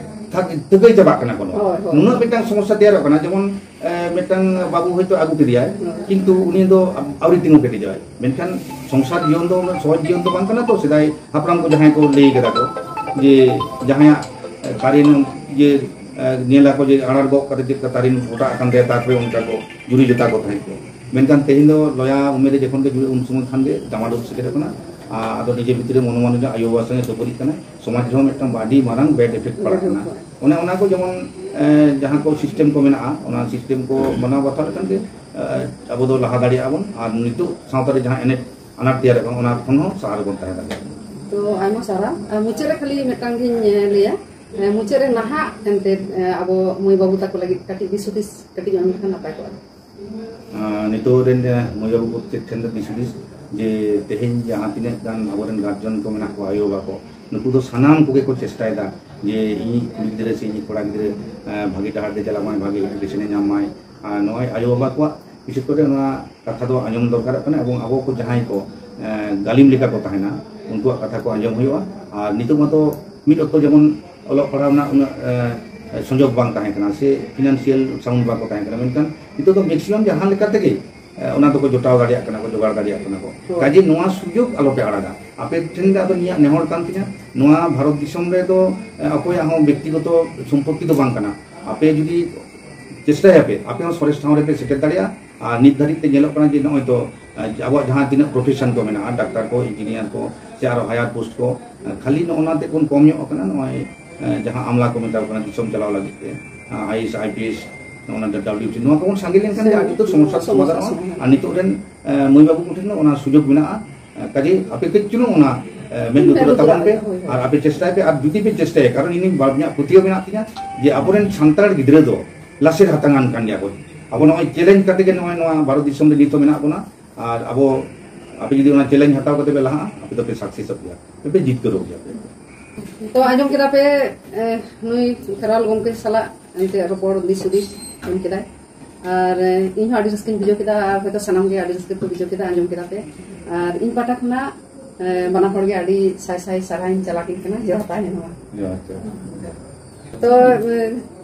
ᱛᱷᱟᱠ-, ᱛᱷᱟᱹᱠᱟᱹᱭ ᱪᱟᱵᱟᱜ ᱠᱟᱱᱟ ᱠᱚ ᱱᱚᱣᱟ᱾ ᱦᱳᱭ, ᱦᱳᱭ᱾ ᱱᱩᱱᱟᱹᱜ ᱢᱤᱫᱴᱟᱝ ᱥᱚᱢᱚᱥᱥᱟ ᱛᱮᱭᱟᱨᱚᱜ ᱠᱟᱱᱟ, ᱡᱮᱢᱚᱱ, ᱮ, ᱢᱤᱫᱴᱟᱝ ᱵᱟᱹᱵᱩ ᱦᱚᱭᱛᱳ ᱟᱹᱜᱩ ᱠᱮᱫᱮᱭᱟᱭ, ᱦᱳᱭ᱾ ᱠᱤᱱᱛᱩ ᱩᱱᱤ ᱫᱚ ᱟᱹᱣᱨᱤ ᱛᱤᱸᱜᱩ ᱠᱮᱴᱮᱡᱚᱜᱼᱟᱭ᱾ ᱢᱮᱱᱠᱷᱟᱱ ᱥᱚᱝᱥᱟᱨ ᱡᱤᱭᱚᱱ ᱫᱚ ᱩᱱᱟᱹᱜ ᱥᱚᱦᱚᱡ ᱡᱤᱭᱚᱱ ᱫᱚ ᱵᱟᱝ ᱠᱟᱱᱟ ᱛᱚ, ᱥᱮᱫᱟᱭ ᱦᱟᱯᱲᱟᱢ ᱠᱚ ᱡᱟᱦᱟᱸᱭ ᱠᱚ ᱞᱟᱹᱭ ᱠᱟᱫᱟ ᱠᱚ, ᱡᱮ ᱡᱟᱦᱟᱸᱭᱟᱜ, ᱮ, ᱛᱟᱨᱮᱱ, ᱤᱭᱟᱹ, ᱮ, ᱧᱮᱞᱟ ᱠᱚ ᱡᱮ ᱟᱲᱟᱨ ᱜᱚᱜ ᱠᱟᱛᱮ ᱪᱮᱫ ᱞᱮᱠᱟ ᱛᱟᱨᱮᱱ ᱯᱚᱴᱟᱜ ᱟᱠᱟᱱ ᱛᱟᱭᱟ, ᱛᱟᱨᱯᱚᱨᱮ ᱚᱱᱠᱟ ᱠᱚ ᱡᱩᱨᱤ ᱡᱚᱛᱟ ᱠᱚ ᱛᱟᱦᱮᱸᱫ ᱠᱚ᱾ ᱢᱮᱱᱠᱷᱟᱱ ᱛᱮᱦᱮᱧ ᱫᱚ ᱞᱚᱭᱟ ᱩᱢᱮᱨ ᱨᱮ ᱡᱚᱠᱷᱚᱱ ᱜᱮ ᱡᱩᱨᱤ, ᱩᱱ ᱥᱚᱢᱚᱭ ᱠᱷᱟᱱ ᱜᱮ ᱰᱟᱢᱟᱰᱳᱞ ᱥᱮᱴᱮᱨᱚᱜ ᱠᱟᱱᱟ᱾ ᱟᱫᱚ ᱱᱤᱡᱮ ᱵᱷᱤᱛᱨᱤ ᱨᱮ ᱢᱚᱱᱳᱢᱟᱞᱤᱱᱱᱚ, ᱟᱭᱳ ᱵᱟᱵᱟ ᱥᱚᱸᱜᱮ ᱠᱷᱟᱹᱯᱟᱹᱨᱤᱜ ᱠᱟᱱᱟᱭ, ᱥᱚᱢᱟᱡᱽ ᱨᱮᱦᱚᱸ ᱢᱤᱫᱴᱟᱝ ᱟᱹᱰᱤ ᱢᱟᱨᱟᱝ ᱵᱮᱰ ᱤᱯᱷᱮᱠᱴ ᱯᱟᱲᱟᱜ ᱠᱟᱱᱟ᱾ ᱚᱱᱮ ᱚᱱᱟ ᱠᱚ ᱡᱮᱢᱚᱱ, ᱮ, ᱡᱟᱦᱟᱸ ᱠᱚ ᱥᱤᱥᱴᱮᱢ ᱠᱚ ᱢᱮᱱᱟᱜᱼᱟ, ᱚᱱᱟ ᱥᱤᱥᱴᱮᱢ ᱠᱚ ᱢᱟᱱᱟᱣ ᱵᱟᱛᱟᱣ ᱞᱮᱠᱷᱟᱱ ᱜᱮ, ᱮ, ᱟᱵᱚ ᱫᱚ ᱞᱟᱦᱟ ᱫᱟᱲᱮᱭᱟᱜᱼᱟ ᱵᱚᱱ, ᱟᱨ ᱱᱤᱛᱚᱜ ᱥᱟᱶᱛᱟ ᱨᱮ ᱡᱟᱦᱟᱸ ᱮᱱᱮᱡ ᱟᱱᱟᱴ ᱛᱮᱭᱟᱨᱚᱜ ᱠᱟᱱᱟ, ᱚᱱᱟ ᱠᱷᱚᱱ ᱦᱚᱸ ᱥᱟᱦᱟ ᱨᱮᱵᱚᱱ ᱛᱟᱦᱮᱸ ᱫᱟᱲᱮᱭᱟᱜᱼᱟ᱾ ᱛᱚ, ᱟᱭᱢᱟ ᱥᱟᱨᱦᱟᱣ᱾ ᱟᱨ ᱢᱩᱪᱟᱹᱫ ᱨᱮ ᱠᱷᱟᱹᱞᱤ ᱢᱤᱫᱴᱟᱝ ᱜᱤᱧ, ᱮ, ᱞᱟᱹᱭᱟ, ᱮ, ᱢᱩᱪᱟᱹᱫ ᱨᱮ ᱱᱟᱦᱟᱜ ᱮᱱᱛᱮᱫ, ᱮ, ᱟᱵᱚ ᱢᱟᱹᱭ ᱵᱟᱹᱵᱩ ᱛᱟᱠᱚ ᱞᱟᱹᱜᱤᱫ ᱠᱟᱹᱴᱤᱡ ᱫᱤᱥ ᱦᱩᱫᱤᱥ ᱠᱟᱹᱴᱤᱡ ᱮᱢ ᱞᱮᱠᱷᱟᱱ ᱱᱟᱯᱟᱭ ᱠᱚᱜᱼᱟ᱾ ᱟᱸ, ᱱᱤᱛᱚᱜ ᱨᱮᱱ, ᱮ, ᱢᱟᱹᱭ ᱵᱟᱹᱵᱩ ᱠᱚ ᱴᱷᱮᱱ ᱫᱚ ᱫᱤᱥ ᱦᱩᱫᱤᱥ ᱡᱮ ᱛᱮᱦᱮᱧ ᱡᱟᱦᱟᱸ ᱛᱤᱱᱟᱹᱜ ᱜᱟᱱ ᱟᱵᱚᱨᱮᱱ ᱜᱟᱨᱡᱮᱱ ᱠᱚ ᱢᱮᱱᱟᱜ ᱠᱚᱣᱟ, ᱟᱭᱳ ᱵᱟᱵᱟ ᱠᱚ, ᱱᱩᱠᱩ ᱫᱚ ᱥᱟᱱᱟᱢ ᱠᱚᱜᱮ ᱠᱚ ᱪᱮᱥᱴᱟᱭᱮᱫᱟ ᱡᱮ ᱤᱧᱤᱡ ᱠᱩᱲᱤ ᱜᱤᱫᱽᱨᱟᱹ ᱥᱮ ᱤᱧᱤᱡ ᱠᱚᱲᱟ ᱜᱤᱫᱽᱨᱟᱹ, ᱮ, ᱵᱷᱟᱜᱮ ᱰᱟᱦᱟᱨ ᱛᱮ ᱪᱟᱞᱟᱜ ᱢᱟᱭ, ᱵᱷᱟᱜᱮ ᱮᱰᱩᱠᱮᱥᱚᱱ ᱮ ᱧᱟᱢ ᱢᱟᱭ᱾ ᱟᱨ ᱱᱚᱜᱼᱚᱭ ᱟᱭᱳ ᱵᱟᱵᱟ ᱠᱚᱣᱟᱜ ᱵᱤᱥᱮᱥ ᱠᱚᱨᱮ ᱱᱚᱣᱟ ᱠᱟᱛᱷᱟ ᱫᱚ ᱟᱸᱡᱚᱢ ᱫᱚᱨᱠᱟᱨᱚᱜ ᱠᱟᱱᱟ, ᱮᱵᱚᱝ ᱟᱵᱚ ᱠᱚ ᱡᱟᱦᱟᱸᱭ ᱠᱚ, ᱮ, ᱜᱟᱹᱞᱤᱢ ᱞᱮᱠᱟ ᱠᱚ ᱛᱟᱦᱮᱱᱟ, ᱩᱱᱠᱩᱣᱟᱜ ᱠᱟᱛᱷᱟ ᱠᱚ ᱟᱸᱡᱚᱢ ᱦᱩᱭᱩᱜᱼᱟ᱾ ᱟᱨ ᱱᱤᱛᱚᱜ ᱢᱟᱛᱚ ᱢᱤᱫ ᱚᱠᱛᱚ ᱡᱮᱢᱚᱱ ᱚᱞᱚᱜ ᱯᱟᱲᱦᱟᱣ ᱨᱮᱱᱟᱜ ᱩᱱᱟᱹᱜ, ᱮ, ᱥᱩᱡᱳᱜᱽ ᱵᱟᱝ ᱛᱟᱦᱮᱸ ᱠᱟᱱᱟ ᱥᱮ ᱯᱷᱤᱱᱟᱱᱥᱤᱭᱟᱞ ᱥᱟᱣᱩᱱᱰ ᱵᱟᱠᱚ ᱛᱟᱦᱮᱸ ᱠᱟᱱᱟ, ᱢᱮᱱᱠᱷᱟᱱ ᱱᱤᱛᱚᱜ ᱫᱚ ᱢᱮᱠᱥᱤᱢᱟᱢ ᱡᱟᱦᱟᱸ ᱞᱮᱠᱟ ᱛᱮᱜᱮ, ᱮ, ᱚᱱᱟ ᱫᱚᱠᱚ ᱡᱚᱴᱟᱣ ᱫᱟᱲᱮᱭᱟᱜ ᱠᱟᱱᱟ ᱠᱚ, ᱡᱚᱜᱟᱲ ᱫᱟᱲᱮᱭᱟᱜ ᱠᱟᱱᱟ ᱠᱚ᱾ ᱦᱳᱭ᱾ ᱠᱟᱡᱮ ᱱᱚᱣᱟ ᱥᱩᱡᱳᱜᱽ ᱟᱞᱚᱯᱮ ᱟᱲᱟᱜᱟ᱾ ᱟᱯᱮ ᱴᱷᱮᱱ ᱜᱮ ᱟᱫᱚ ᱤᱧᱟᱹᱜ ᱱᱮᱦᱚᱨ ᱠᱟᱱ ᱛᱤᱧᱟ, ᱱᱚᱣᱟ ᱵᱷᱟᱨᱚᱛ ᱫᱤᱥᱚᱢ ᱨᱮᱫᱚ, ᱮ, ᱚᱠᱚᱭᱟᱜ ᱦᱚᱸ ᱵᱮᱠᱛᱤᱜᱚᱛᱚ ᱥᱚᱢᱯᱚᱛᱛᱤ ᱫᱚ ᱵᱟᱝ ᱠᱟᱱᱟ᱾ ᱟᱯᱮ ᱡᱩᱫᱤ ᱪᱮᱥᱴᱟᱭᱟᱯᱮ, ᱟᱯᱮ ᱦᱚᱸ ᱥᱚᱨᱮᱥ ᱴᱷᱟᱶ ᱨᱮᱯᱮ ᱥᱮᱴᱮᱨ ᱫᱟᱲᱮᱭᱟᱜᱼᱟ᱾ ᱟᱨ ᱱᱤᱛ ᱫᱷᱟᱹᱨᱤᱡ ᱛᱮ ᱧᱮᱞᱚᱜ ᱠᱟᱱᱟ ᱡᱮ ᱱᱚᱜᱼᱚᱭ ᱛᱚ, ᱮ, ᱟᱵᱚᱣᱟᱜ ᱡᱟᱦᱟᱸ ᱛᱤᱱᱟᱹᱜ ᱯᱨᱚᱯᱷᱮᱥᱚᱱ ᱠᱚ ᱢᱮᱱᱟᱜᱼᱟ, ᱰᱟᱠᱛᱟᱨ ᱠᱚ, ᱤᱧᱡᱤᱱᱤᱭᱟᱨ ᱠᱚ, ᱥᱮ ᱟᱨᱚ ᱦᱟᱭᱟᱨ ᱯᱳᱥᱴ ᱠᱚ, ᱮ, ᱠᱷᱟᱹᱞᱤ ᱱᱚᱜᱼᱚ ᱱᱟ ᱛᱮ ᱵᱚᱱ ᱠᱚᱢ ᱧᱚᱜ ᱟᱠᱟᱱᱟ᱾ ᱱᱚᱜᱼᱚᱭ, ᱮ, ᱡᱟᱦᱟᱸ ᱟᱢᱞᱟ ᱠᱚ ᱢᱮᱛᱟ ᱠᱚ ᱠᱟᱱᱟ ᱫᱤᱥᱚᱢ ᱪᱟᱞᱟᱣ ᱞᱟᱹᱜᱤᱫ ᱛᱮ, ᱮ, I A S, I P S, ᱱᱚᱜᱼᱚ ᱱᱟ ᱰᱟᱵᱽᱞᱤᱭᱩ ᱵᱤ ᱥᱤ, ᱱᱚᱣᱟ ᱠᱚᱵᱚᱱ ᱥᱟᱸᱜᱮ ᱞᱮᱱᱠᱷᱟᱱ ᱜᱮ ᱟᱹᱰᱤ ᱩᱛᱟᱹᱨ ᱥᱚᱢᱚᱥᱥᱟ ᱥᱚᱢᱟᱫᱷᱟᱱᱚᱜᱼᱟ᱾ ᱥᱚᱢᱟᱫᱷᱟᱱ᱾ ᱟᱨ ᱱᱤᱛᱚᱜ ᱨᱮᱱ, ᱮ, ᱢᱟᱹᱭ ᱵᱟᱹᱵᱩ ᱠᱚ ᱴᱷᱮᱱ ᱫᱚ ᱚᱱᱟ ᱥᱩᱡᱳᱜᱽ ᱢᱮᱱᱟᱜᱼᱟ᱾ ᱮ, ᱠᱟᱡᱮ ᱟᱯᱮ ᱠᱟᱹᱡ ᱪᱩᱞᱩᱝ ᱚᱱᱟ, ᱮ, ᱢᱮᱫ ᱞᱩᱛᱩᱨ ᱨᱮ ᱛᱟᱵᱚᱱ ᱯᱮ᱾ ᱦᱳᱭ, ᱦᱳᱭ᱾ ᱟᱨ ᱟᱯᱮ ᱪᱮᱥᱴᱟᱭ ᱯᱮ, ᱟᱨ ᱡᱩᱫᱤ ᱯᱮ ᱪᱮᱥᱴᱟᱭᱟ, ᱠᱟᱨᱚᱱ ᱤᱧ ᱵᱟ-, ᱤᱧᱟᱹᱜ ᱯᱟᱹᱛᱭᱟᱹᱣ ᱢᱮᱱᱟᱜ ᱛᱤᱧᱟ ᱡᱮ ᱟᱵᱚᱨᱮᱱ ᱥᱟᱱᱛᱟᱲ ᱜᱤᱫᱽᱨᱟᱹ ᱫᱚ ᱞᱟᱥᱮᱨ ᱦᱟᱛᱟᱝ ᱟᱱ ᱠᱟᱱ ᱜᱮᱭᱟ ᱠᱚ᱾ ᱟᱵᱚ ᱱᱚᱜᱼᱚᱭ ᱪᱮᱞᱮᱧᱡᱽ ᱠᱟᱛᱮ ᱜᱮ ᱱᱚᱜᱼᱚᱭ ᱱᱚᱣᱟ ᱵᱷᱟᱨᱚᱛ ᱫᱤᱥᱚᱢ ᱨᱮ ᱱᱤᱛ ᱦᱚᱸ ᱢᱮᱱᱟᱜ ᱵᱚᱱᱟ᱾ ᱟᱨ ᱟᱵᱚ, ᱟᱯᱮ ᱡᱩᱫᱤ ᱚᱱᱟ ᱪᱮᱞᱮᱧᱡᱽ ᱦᱟᱛᱟᱣ ᱠᱟᱛᱮ ᱯᱮ ᱞᱟᱦᱟᱜᱼᱟ, ᱟᱯᱮ ᱫᱚᱯᱮ ᱥᱟᱠᱥᱮᱥᱚᱜ ᱜᱮᱭᱟ, ᱟᱯᱮ ᱯᱮ ᱡᱤᱛᱠᱟᱹᱨᱚᱜ ᱜᱮᱭᱟ ᱯᱮ᱾ ᱛᱚ, ᱟᱸᱡᱚᱢ ᱠᱮᱫᱟ ᱯᱮ, ᱮ, ᱱᱩᱭ ᱠᱷᱮᱨᱣᱟᱞ ᱜᱚᱢᱠᱮ ᱥᱟᱞᱟᱜ ᱮᱱᱛᱮ ᱨᱚᱯᱚᱲ ᱫᱤᱥ ᱦᱩᱫᱤᱥ ᱮᱢ ᱠᱮᱫᱟᱭ᱾ ᱟᱨ, ᱮ, ᱤᱧ ᱦᱚᱸ ᱟᱹᱰᱤ ᱨᱟᱹᱥᱠᱟᱹᱧ ᱵᱩᱡᱷᱟᱹᱣ ᱠᱮᱫᱟ, ᱟᱨ ᱦᱚᱭᱛᱳ ᱥᱟᱱᱟᱢ ᱜᱮ ᱟᱹᱰᱤ ᱨᱟᱹᱥᱠᱟᱹ ᱠᱚ ᱵᱩᱡᱷᱟᱹᱣ ᱠᱮᱫᱟ, ᱟᱸᱡᱚᱢ ᱠᱮᱫᱟ ᱯᱮ᱾ ᱟᱨ ᱤᱧ ᱯᱟᱦᱴᱟ ᱠᱷᱚᱱᱟᱜ, ᱮ, ᱵᱟᱱᱟ ᱦᱚᱲ ᱜᱮ ᱟᱹᱰᱤ ᱥᱟᱭ ᱥᱟᱭ ᱥᱟᱨᱦᱟᱣᱤᱧ ᱪᱟᱞ ᱟᱹᱠᱤᱱ ᱠᱟᱱᱟ᱾ ᱡᱚᱦᱟᱨ ᱛᱟᱦᱮᱱ ᱢᱟ᱾ ᱡᱚᱦᱟᱨ, ᱡᱚᱦᱟᱨ᱾ ᱛᱚ, ᱮ,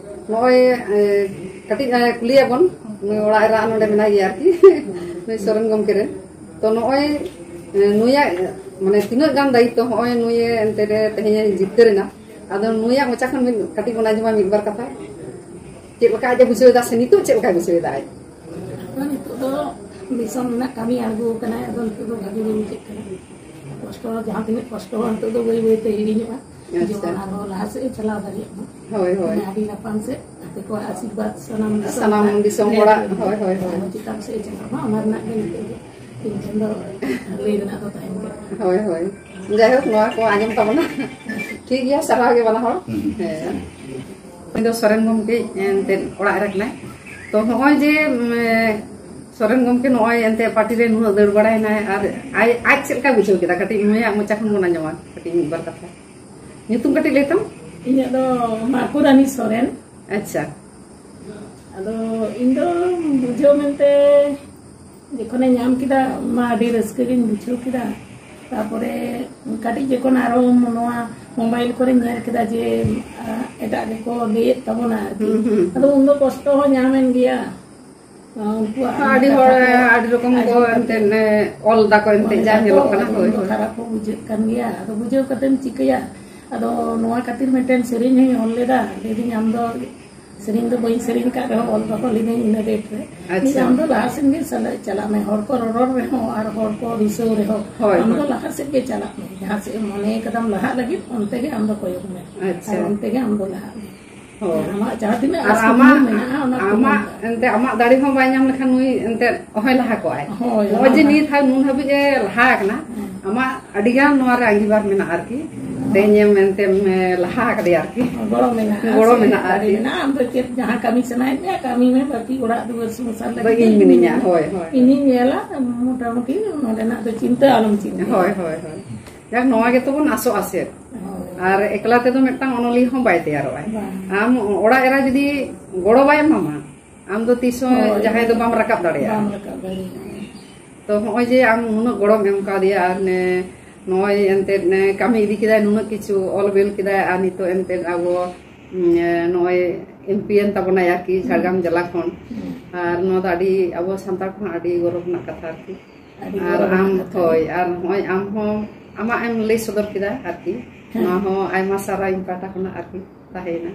ᱱᱚᱜᱼᱚᱭ, ᱮ, ᱠᱟᱹᱴᱤᱡ, ᱮ, ᱠᱩᱞᱤᱭᱟᱵᱚᱱ, ᱱᱩᱭ ᱚᱲᱟᱜ ᱮᱨᱟ ᱱᱚᱰᱮ ᱢᱮᱱᱟᱭ ᱜᱮᱭᱟ ᱟᱨᱠᱤ, ᱱᱩᱭ ᱥᱚᱨᱮᱱ ᱜᱚᱢᱠᱮ ᱨᱮᱱ᱾ ᱛᱚ, ᱱᱚᱜᱼᱚᱭ, ᱮ, ᱱᱩᱭᱟᱜ, ᱢᱟᱱᱮ, ᱛᱤᱱᱟᱹᱜ ᱜᱟᱱ ᱫᱟᱭᱤᱛᱛᱚ ᱱᱚᱜᱼᱚᱭ ᱱᱩᱭᱮ ᱮᱱᱛᱮ ᱨᱮ ᱛᱮᱦᱮᱧᱮ ᱡᱤᱛᱠᱟᱹᱨ ᱮᱱᱟ, ᱟᱫᱚ ᱱᱩᱭᱟᱜ ᱢᱚᱪᱟ ᱠᱷᱚᱱ ᱢᱤᱫ ᱠᱟᱹᱴᱤᱡ ᱵᱚᱱ ᱟᱸᱡᱚᱢᱟ ᱢᱤᱫ ᱵᱟᱨ ᱠᱟᱛᱷᱟ᱾ ᱪᱮᱫ ᱞᱮᱠᱟ ᱟᱡ ᱮ ᱵᱩᱡᱷᱟᱹᱣ ᱮᱫᱟ ᱥᱮ ᱱᱤᱛᱚᱜ ᱪᱮᱫ ᱞᱮᱠᱟᱭ ᱵᱩᱡᱷᱟᱹᱣ ᱮᱫᱟ ᱟᱡ? ᱟᱫᱚ ᱱᱤᱛᱚᱜ ᱫᱚ ᱫᱤᱥᱚᱢ ᱨᱮᱱᱟᱜ ᱠᱟᱹᱢᱤ ᱟᱬᱜᱚ ᱟᱠᱟᱱᱟᱭ, ᱟᱫᱚ ᱱᱤᱛᱚᱜ ᱫᱚ ᱵᱷᱟᱜᱤ ᱜᱮ ᱵᱩᱡᱷᱟᱹᱜ ᱠᱟᱱᱟ᱾ ᱠᱚᱥᱴᱚ, ᱡᱟᱦᱟᱸ ᱛᱤᱱᱟᱹᱜ ᱠᱚᱥᱴᱚ ᱱᱤᱛᱚᱜ ᱫᱚ ᱵᱟᱹᱭ ᱵᱟᱹᱭ ᱛᱮ ᱦᱤᱲᱤᱧᱚᱜᱼᱟ᱾ ᱟᱪᱪᱷᱟ᱾ ᱡᱮᱢᱚᱱ ᱟᱨᱦᱚᱸ ᱞᱟᱦᱟ ᱥᱮᱫ ᱮ ᱪᱟᱞᱟᱣ ᱫᱟᱲᱮᱭᱟᱜ ᱢᱟ᱾ ᱦᱳᱭ, ᱦᱳᱭ᱾ ᱢᱟᱱᱮ ᱟᱹᱰᱤ ᱞᱟᱯᱷᱟᱝ ᱥᱮᱫ ᱟᱯᱮ ᱠᱚᱣᱟᱜ ᱟᱥᱤᱨᱵᱟᱫᱽ ᱥᱟᱱᱟᱢ ᱫᱤᱥᱚᱢ ᱥᱟᱱᱟᱢ ᱦᱚᱲᱟᱜ᱾ ᱫᱤᱥᱚᱢ ᱦᱚᱲᱟᱜ, ᱦᱳᱭ, ᱦᱳᱭ, ᱦᱳᱭ᱾ ᱟᱨᱦᱚᱸ ᱪᱮᱛᱟᱱ ᱥᱮᱫ ᱮ ᱪᱟᱞᱟᱜ ᱢᱟ, ᱚᱱᱟ ᱨᱮᱱᱟᱜ ᱜᱮ ᱱᱤᱛᱚᱜ ᱫᱚ ᱤᱧ ᱴᱷᱮᱱ ᱫᱚ ᱞᱟᱹᱭ ᱨᱮᱱᱟᱜ ᱫᱚ ᱛᱟᱦᱮᱱ ᱠᱟᱱᱟ᱾ ᱦᱳᱭ, ᱦᱳᱭ᱾ ᱡᱟᱭᱦᱳᱠ, ᱱᱚᱣᱟ ᱠᱚ ᱟᱸᱡᱚᱢ ᱛᱟᱵᱚᱱᱟ᱾ ᱴᱷᱤᱠ ᱜᱮᱭᱟ, ᱥᱟᱨᱦᱟᱣ ᱜᱮ ᱵᱟᱱᱟ ᱦᱚᱲ᱾ ᱦᱩᱸ᱾ ᱦᱮᱸ᱾ ᱩᱱᱤ ᱫᱚ ᱥᱚᱨᱮᱱ ᱜᱚᱢᱠᱮ ᱮᱱᱛᱮᱫ ᱚᱲᱟᱜ ᱨᱮ ᱠᱟᱱᱟᱭ᱾ ᱛᱚ ᱱᱚᱜᱼᱚᱭ ᱡᱮ, ᱩᱢ, ᱥᱚᱨᱮᱱ ᱜᱚᱢᱠᱮ ᱱᱚᱜᱼᱚᱭ ᱮᱱᱛᱮᱫ ᱯᱟᱨᱴᱤ ᱨᱮ ᱱᱩᱱᱟᱹᱜ ᱫᱟᱹᱲ ᱵᱟᱲᱟᱭᱮᱱᱟᱭ, ᱟᱨ ᱟᱡ, ᱟᱡ ᱪᱮᱫ ᱞᱮᱠᱟ ᱵᱩᱡᱷᱟᱹᱣ ᱠᱮᱫᱟ? ᱠᱟᱹᱴᱤᱡ ᱱᱩᱭᱟᱜ ᱢᱚᱪᱟ ᱠᱷᱚᱱ ᱵᱚᱱ ᱟᱸᱡᱚᱢᱟ ᱠᱟᱹᱴᱤᱡ ᱢᱤᱫ ᱵᱟᱨ ᱠᱟᱛᱷᱟ᱾ ᱧᱩᱛᱩᱢ ᱠᱟᱹᱴᱤᱡ ᱞᱟᱹᱭ ᱛᱟᱢ᱾ ᱤᱧᱟᱹᱜ ᱫᱚ ᱢᱟᱠᱩᱨᱟᱱᱤ ᱥᱚᱨᱮᱱ᱾ ᱟᱪᱪᱷᱟ᱾ ᱟᱫᱚ ᱤᱧ ᱫᱚ ᱵᱩᱡᱷᱟᱹᱣ ᱢᱮᱱᱛᱮ ᱡᱚᱠᱷᱚᱱᱮ ᱧᱟᱢ ᱠᱮᱫᱟ, ᱢᱟ ᱟᱹᱰᱤ ᱨᱟᱹᱥᱠᱟᱹ ᱜᱤᱧ ᱵᱩᱡᱷᱟᱹᱣ ᱠᱮᱫᱟ᱾ ᱛᱟᱨᱯᱚᱨᱮ ᱠᱟᱹᱴᱤᱡ ᱡᱚᱠᱷᱚᱱ ᱟᱨᱚ ᱱᱚᱣᱟ ᱢᱳᱵᱟᱭᱤᱞ ᱠᱚᱨᱮᱧ ᱧᱮᱞ ᱠᱮᱫᱟ ᱡᱮ, ᱟ, ᱮᱴᱟᱜ ᱜᱮᱠᱚ ᱞᱟᱹᱭᱮᱫ ᱛᱟᱵᱚᱱᱟ ᱟᱨᱠᱤ᱾ ᱦᱩᱸ, ᱦᱩᱸ, ᱦᱩᱸ᱾ ᱟᱫᱚ ᱩᱱᱫᱚ ᱠᱚᱥᱴᱚ ᱦᱚᱸ ᱧᱟᱢᱮᱱ ᱜᱮᱭᱟ᱾ ᱩᱱᱠᱩᱣᱟᱜ ᱟᱹᱰᱤ ᱠᱟᱛᱷᱟ ᱦᱚᱲ ᱠᱚ ᱟᱹᱰᱤ ᱨᱚᱠᱚᱢ ᱠᱚ ᱟᱸᱡᱚᱢ ᱠᱟᱛᱮ ᱮᱱᱛᱮᱫ, ᱮ, ᱚᱞ ᱫᱟᱠᱚ ᱮᱱᱛᱮᱫ, ᱢᱚᱱᱮ ᱡᱟ ᱫᱟᱠᱚ, ᱧᱮᱞᱚᱜ ᱠᱟᱱᱟ᱾ ᱟᱫᱚ ᱦᱳᱭ, ᱩᱱᱫᱚ ᱦᱳᱭ᱾ ᱠᱷᱟᱨᱟᱯ ᱠᱚ ᱵᱩᱡᱷᱟᱹᱜ ᱠᱟᱱ ᱜᱮᱭᱟ᱾ ᱟᱫᱚ ᱵᱩᱡᱷᱟᱹᱣ ᱠᱟᱛᱮᱢ ᱪᱤᱠᱟᱹᱭᱟ? ᱟᱫᱚ ᱱᱚᱣᱟ ᱠᱷᱟᱹᱛᱤᱨ ᱢᱤᱫᱴᱮᱱ ᱥᱮᱨᱮᱧ ᱦᱚᱸᱧ ᱚᱞ ᱞᱮᱫᱟ᱾ ᱞᱟᱹᱭᱫᱟᱹᱧ, ᱟᱢ ᱫᱚ ᱥᱮᱨᱮᱧ ᱫᱚ ᱵᱟᱹᱧ ᱥᱮᱨᱮᱧ ᱠᱟᱜ ᱨᱮᱦᱚᱸ, ᱚᱞ ᱫᱚᱠᱚ ᱞᱟᱹᱭᱫᱟᱹᱧ ᱤᱱᱟᱹ ᱨᱮᱴ ᱨᱮ᱾ ᱟᱪᱪᱷᱟ᱾ ᱟᱢ ᱫᱚ ᱞᱟᱦᱟ ᱥᱮᱱ ᱜᱮ ᱪᱟᱞᱟᱜ, ᱪᱟᱞᱟᱜ ᱢᱮ᱾ ᱦᱚᱲ ᱠᱚ ᱨᱚᱨᱚᱲ ᱨᱮᱦᱚᱸ ᱟᱨ ᱦᱚᱲ ᱠᱚ ᱨᱩᱥᱟᱹᱣ ᱨᱮᱦᱚᱸ, ᱦᱳᱭ, ᱟᱢ ᱫᱚ ᱦᱳᱭ᱾ ᱞᱟᱦᱟ ᱥᱮᱫ ᱜᱮ ᱪᱟᱞᱟᱜ ᱢᱮ᱾ ᱡᱟᱦᱟᱸ ᱥᱮᱫ ᱮᱢ ᱢᱚᱱᱮ ᱠᱟᱫᱟᱢ ᱞᱟᱦᱟᱜ ᱞᱟᱹᱜᱤᱫ, ᱚᱱᱛᱮ ᱜᱮ ᱟᱢ ᱫᱚ ᱠᱚᱭᱚᱜ ᱢᱮ᱾ ᱟᱪᱪᱷᱟ᱾ ᱟᱨ ᱚᱱᱛᱮ ᱜᱮ ᱟᱢ ᱫᱚ ᱞᱟᱦᱟᱜ ᱢᱮ᱾ ᱦᱳᱭ᱾ ᱟᱢᱟᱜ ᱡᱟᱦᱟᱸ ᱛᱤᱱᱟᱹᱜ ᱟᱨ ᱟᱥ ᱠᱩᱠᱢᱩ ᱟᱢᱟᱜ, ᱢᱮᱱᱟᱜᱼᱟ, ᱚᱱᱟ ᱠᱚ ᱟᱢᱟᱜ ᱵᱟᱝ ᱮᱱᱛᱮ ᱟᱢᱟᱜ ᱫᱟᱲᱮ ᱦᱚᱸ ᱵᱟᱭ ᱧᱟᱢ ᱞᱮᱠᱷᱟᱱ ᱱᱩᱭ ᱮᱱᱛᱮ ᱚᱦᱚᱭ ᱞᱟᱦᱟ ᱠᱚᱜᱼᱟᱭ᱾ ᱦᱳᱭ, ᱱᱚᱜᱼᱚᱭ ᱡᱮ ᱚᱱᱟ ᱱᱤᱛ ᱦᱟᱹᱵᱤᱡ, ᱱᱩᱱ ᱦᱟᱹᱵᱤᱡ ᱮ ᱞᱟᱦᱟ ᱟᱠᱟᱱᱟ, ᱦᱮᱸ᱾ ᱟᱢᱟᱜ ᱟᱹᱰᱤ ᱜᱟᱱ ᱱᱚᱣᱟ ᱨᱮ ᱟᱸᱜᱤᱵᱷᱟᱨ ᱢᱮᱱᱟᱜᱼᱟ ᱟᱨᱠᱤ᱾ ᱦᱮᱸ᱾ ᱛᱮᱦᱮᱧ ᱮᱢ ᱮᱱᱛᱮᱢ, ᱮ, ᱞᱟᱦᱟ ᱟᱠᱟᱫᱮᱭᱟ ᱟᱨᱠᱤ᱾ ᱜᱚᱲᱚ ᱢᱮᱱᱟᱜᱼᱟ, ᱜᱚᱲᱚ ᱥᱮ ᱢᱮᱱᱟᱜᱼᱟ ᱫᱟᱲᱮ ᱟᱨᱠᱤ᱾ ᱢᱮᱱᱟᱜᱼᱟ᱾ ᱟᱢ ᱫᱚ ᱪᱮᱫ ᱡᱟᱦᱟᱸ ᱠᱟᱹᱢᱤ ᱥᱟᱱᱟᱭᱮᱫ ᱢᱮᱭᱟ, ᱠᱟᱹᱢᱤ ᱢᱮ, ᱵᱟᱹᱠᱤ ᱚᱲᱟᱜ ᱫᱩᱣᱟᱹᱨ ᱥᱚᱝᱥᱟᱨ ᱞᱟᱹᱜᱤᱫ ᱵᱟᱹᱠᱤ ᱤᱧ ᱢᱤᱱᱟᱹᱧᱟ, ᱦᱳᱭ, ᱦᱳᱭ᱾ ᱤᱧᱤᱧ ᱧᱮᱞᱟ, ᱢᱚᱴᱟᱢᱩᱴᱤ ᱱᱚᱰᱮᱱᱟᱜ ᱫᱚ ᱪᱤᱱᱛᱟᱹ ᱟᱞᱚᱢ ᱪᱤᱱᱛᱟᱹᱭᱟ᱾ ᱦᱳᱭ, ᱦᱳᱭ, ᱦᱳᱭ᱾ ᱡᱟᱠ, ᱱᱚᱣᱟ ᱜᱮᱛᱚ ᱵᱚᱱ ᱟᱥᱚᱜᱼᱟ ᱥᱮ᱾ ᱦᱳᱭ᱾ ᱟᱨ ᱮᱠᱞᱟ ᱛᱮᱫᱚ ᱢᱤᱫᱴᱟᱝ ᱚᱱᱚᱞᱤᱭᱟᱹ ᱦᱚᱸ ᱵᱟᱭ ᱛᱮᱭᱟᱨᱚᱜᱼᱟᱭ᱾ ᱵᱟᱝ᱾ ᱟᱢ ᱚᱲᱟᱜ ᱮᱨᱟ ᱡᱩᱫᱤ ᱜᱚᱲᱚ ᱵᱟᱭ ᱮᱢᱟᱢᱟ, ᱟᱢ ᱫᱚ ᱛᱤᱥ ᱦᱚᱸ ᱦᱳᱭ, ᱡᱟᱦᱟᱸᱭ ᱫᱚ ᱦᱳᱭ᱾ ᱵᱟᱢ ᱨᱟᱠᱟᱵ ᱫᱟᱲᱮᱭᱟᱜᱼᱟ᱾ ᱵᱟᱢ ᱨᱟᱠᱟᱵ ᱫᱟᱲᱮᱭᱟᱜᱼᱟ᱾ ᱛᱚ ᱦᱚᱸᱜᱼᱚᱭ ᱡᱮ ᱟᱢ ᱱᱩᱱᱟᱹᱜ ᱜᱚᱲᱚᱢ ᱮᱢ ᱠᱟᱣᱫᱮᱭᱟ, ᱟᱨ ᱱᱮ, ᱱᱚᱜᱼᱚᱭ ᱮᱱᱛᱮᱫ, ᱱᱮ, ᱠᱟᱹᱢᱤ ᱤᱫᱤ ᱠᱮᱫᱟᱭ, ᱱᱩᱱᱟᱹᱜ ᱠᱤᱪᱷᱩ ᱚᱞ ᱵᱮᱞ ᱠᱮᱫᱟᱭ, ᱟᱨ ᱱᱤᱛᱚᱜ ᱮᱱᱛᱮᱫ ᱟᱵᱚ, ᱩᱸ, ᱮ, ᱱᱚᱜᱼᱚᱭ ᱮᱢ ᱯᱤ ᱮᱱ ᱛᱟᱵᱚᱱᱟᱭ ᱟᱨᱠᱤ, ᱦᱩᱸ᱾ ᱡᱷᱟᱲᱜᱨᱟᱢ ᱡᱮᱞᱟ ᱠᱷᱚᱱ᱾ ᱦᱩᱸ᱾ ᱟᱨ ᱱᱚᱣᱟ ᱫᱚ ᱟᱹᱰᱤ ᱟᱵᱚ ᱥᱟᱱᱛᱟᱲ ᱠᱚᱦᱚᱸ ᱟᱹᱰᱤ ᱜᱚᱨᱚᱵᱽ ᱨᱮᱱᱟᱜ ᱠᱟᱛᱷᱟ ᱟᱨᱠᱤ᱾ ᱟᱹᱰᱤ ᱟᱨ ᱜᱚᱨᱚᱵᱽ ᱟᱢ, ᱨᱮᱱᱟᱜ ᱠᱟᱛᱷᱟ᱾ ᱦᱳᱭ, ᱟᱨ ᱱᱚᱜᱼᱚᱭ ᱟᱢ ᱦᱚᱸ ᱟᱢᱟᱜ ᱮᱢ ᱞᱟᱹᱭ ᱥᱚᱫᱚᱨ ᱠᱮᱫᱟ ᱟᱨᱠᱤ᱾ ᱦᱮᱸ᱾ ᱱᱚᱣᱟ ᱦᱚᱸ ᱟᱭᱢᱟ ᱥᱟᱨᱦᱟᱣ ᱤᱧ ᱯᱟᱦᱴᱟ ᱠᱷᱚᱱᱟᱜ ᱟᱨᱠᱤ ᱛᱟᱦᱮᱸᱭᱮᱱᱟ᱾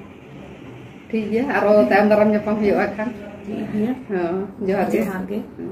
ᱴᱷᱤᱠ ᱜᱮᱭᱟ, ᱟᱨᱚ ᱛᱟᱭᱚᱢ ᱫᱟᱨᱟᱢ ᱧᱟᱯᱟᱢ ᱦᱩᱭᱩᱜᱼᱟ ᱠᱷᱟᱱ᱾ ᱴᱷᱤᱠ ᱜᱮᱭᱟ᱾ ᱦᱮᱸ, ᱡᱚᱦᱟᱨ ᱜᱮ᱾ ᱡᱚᱦᱟᱨ ᱜᱮ᱾ ᱦᱮᱸ᱾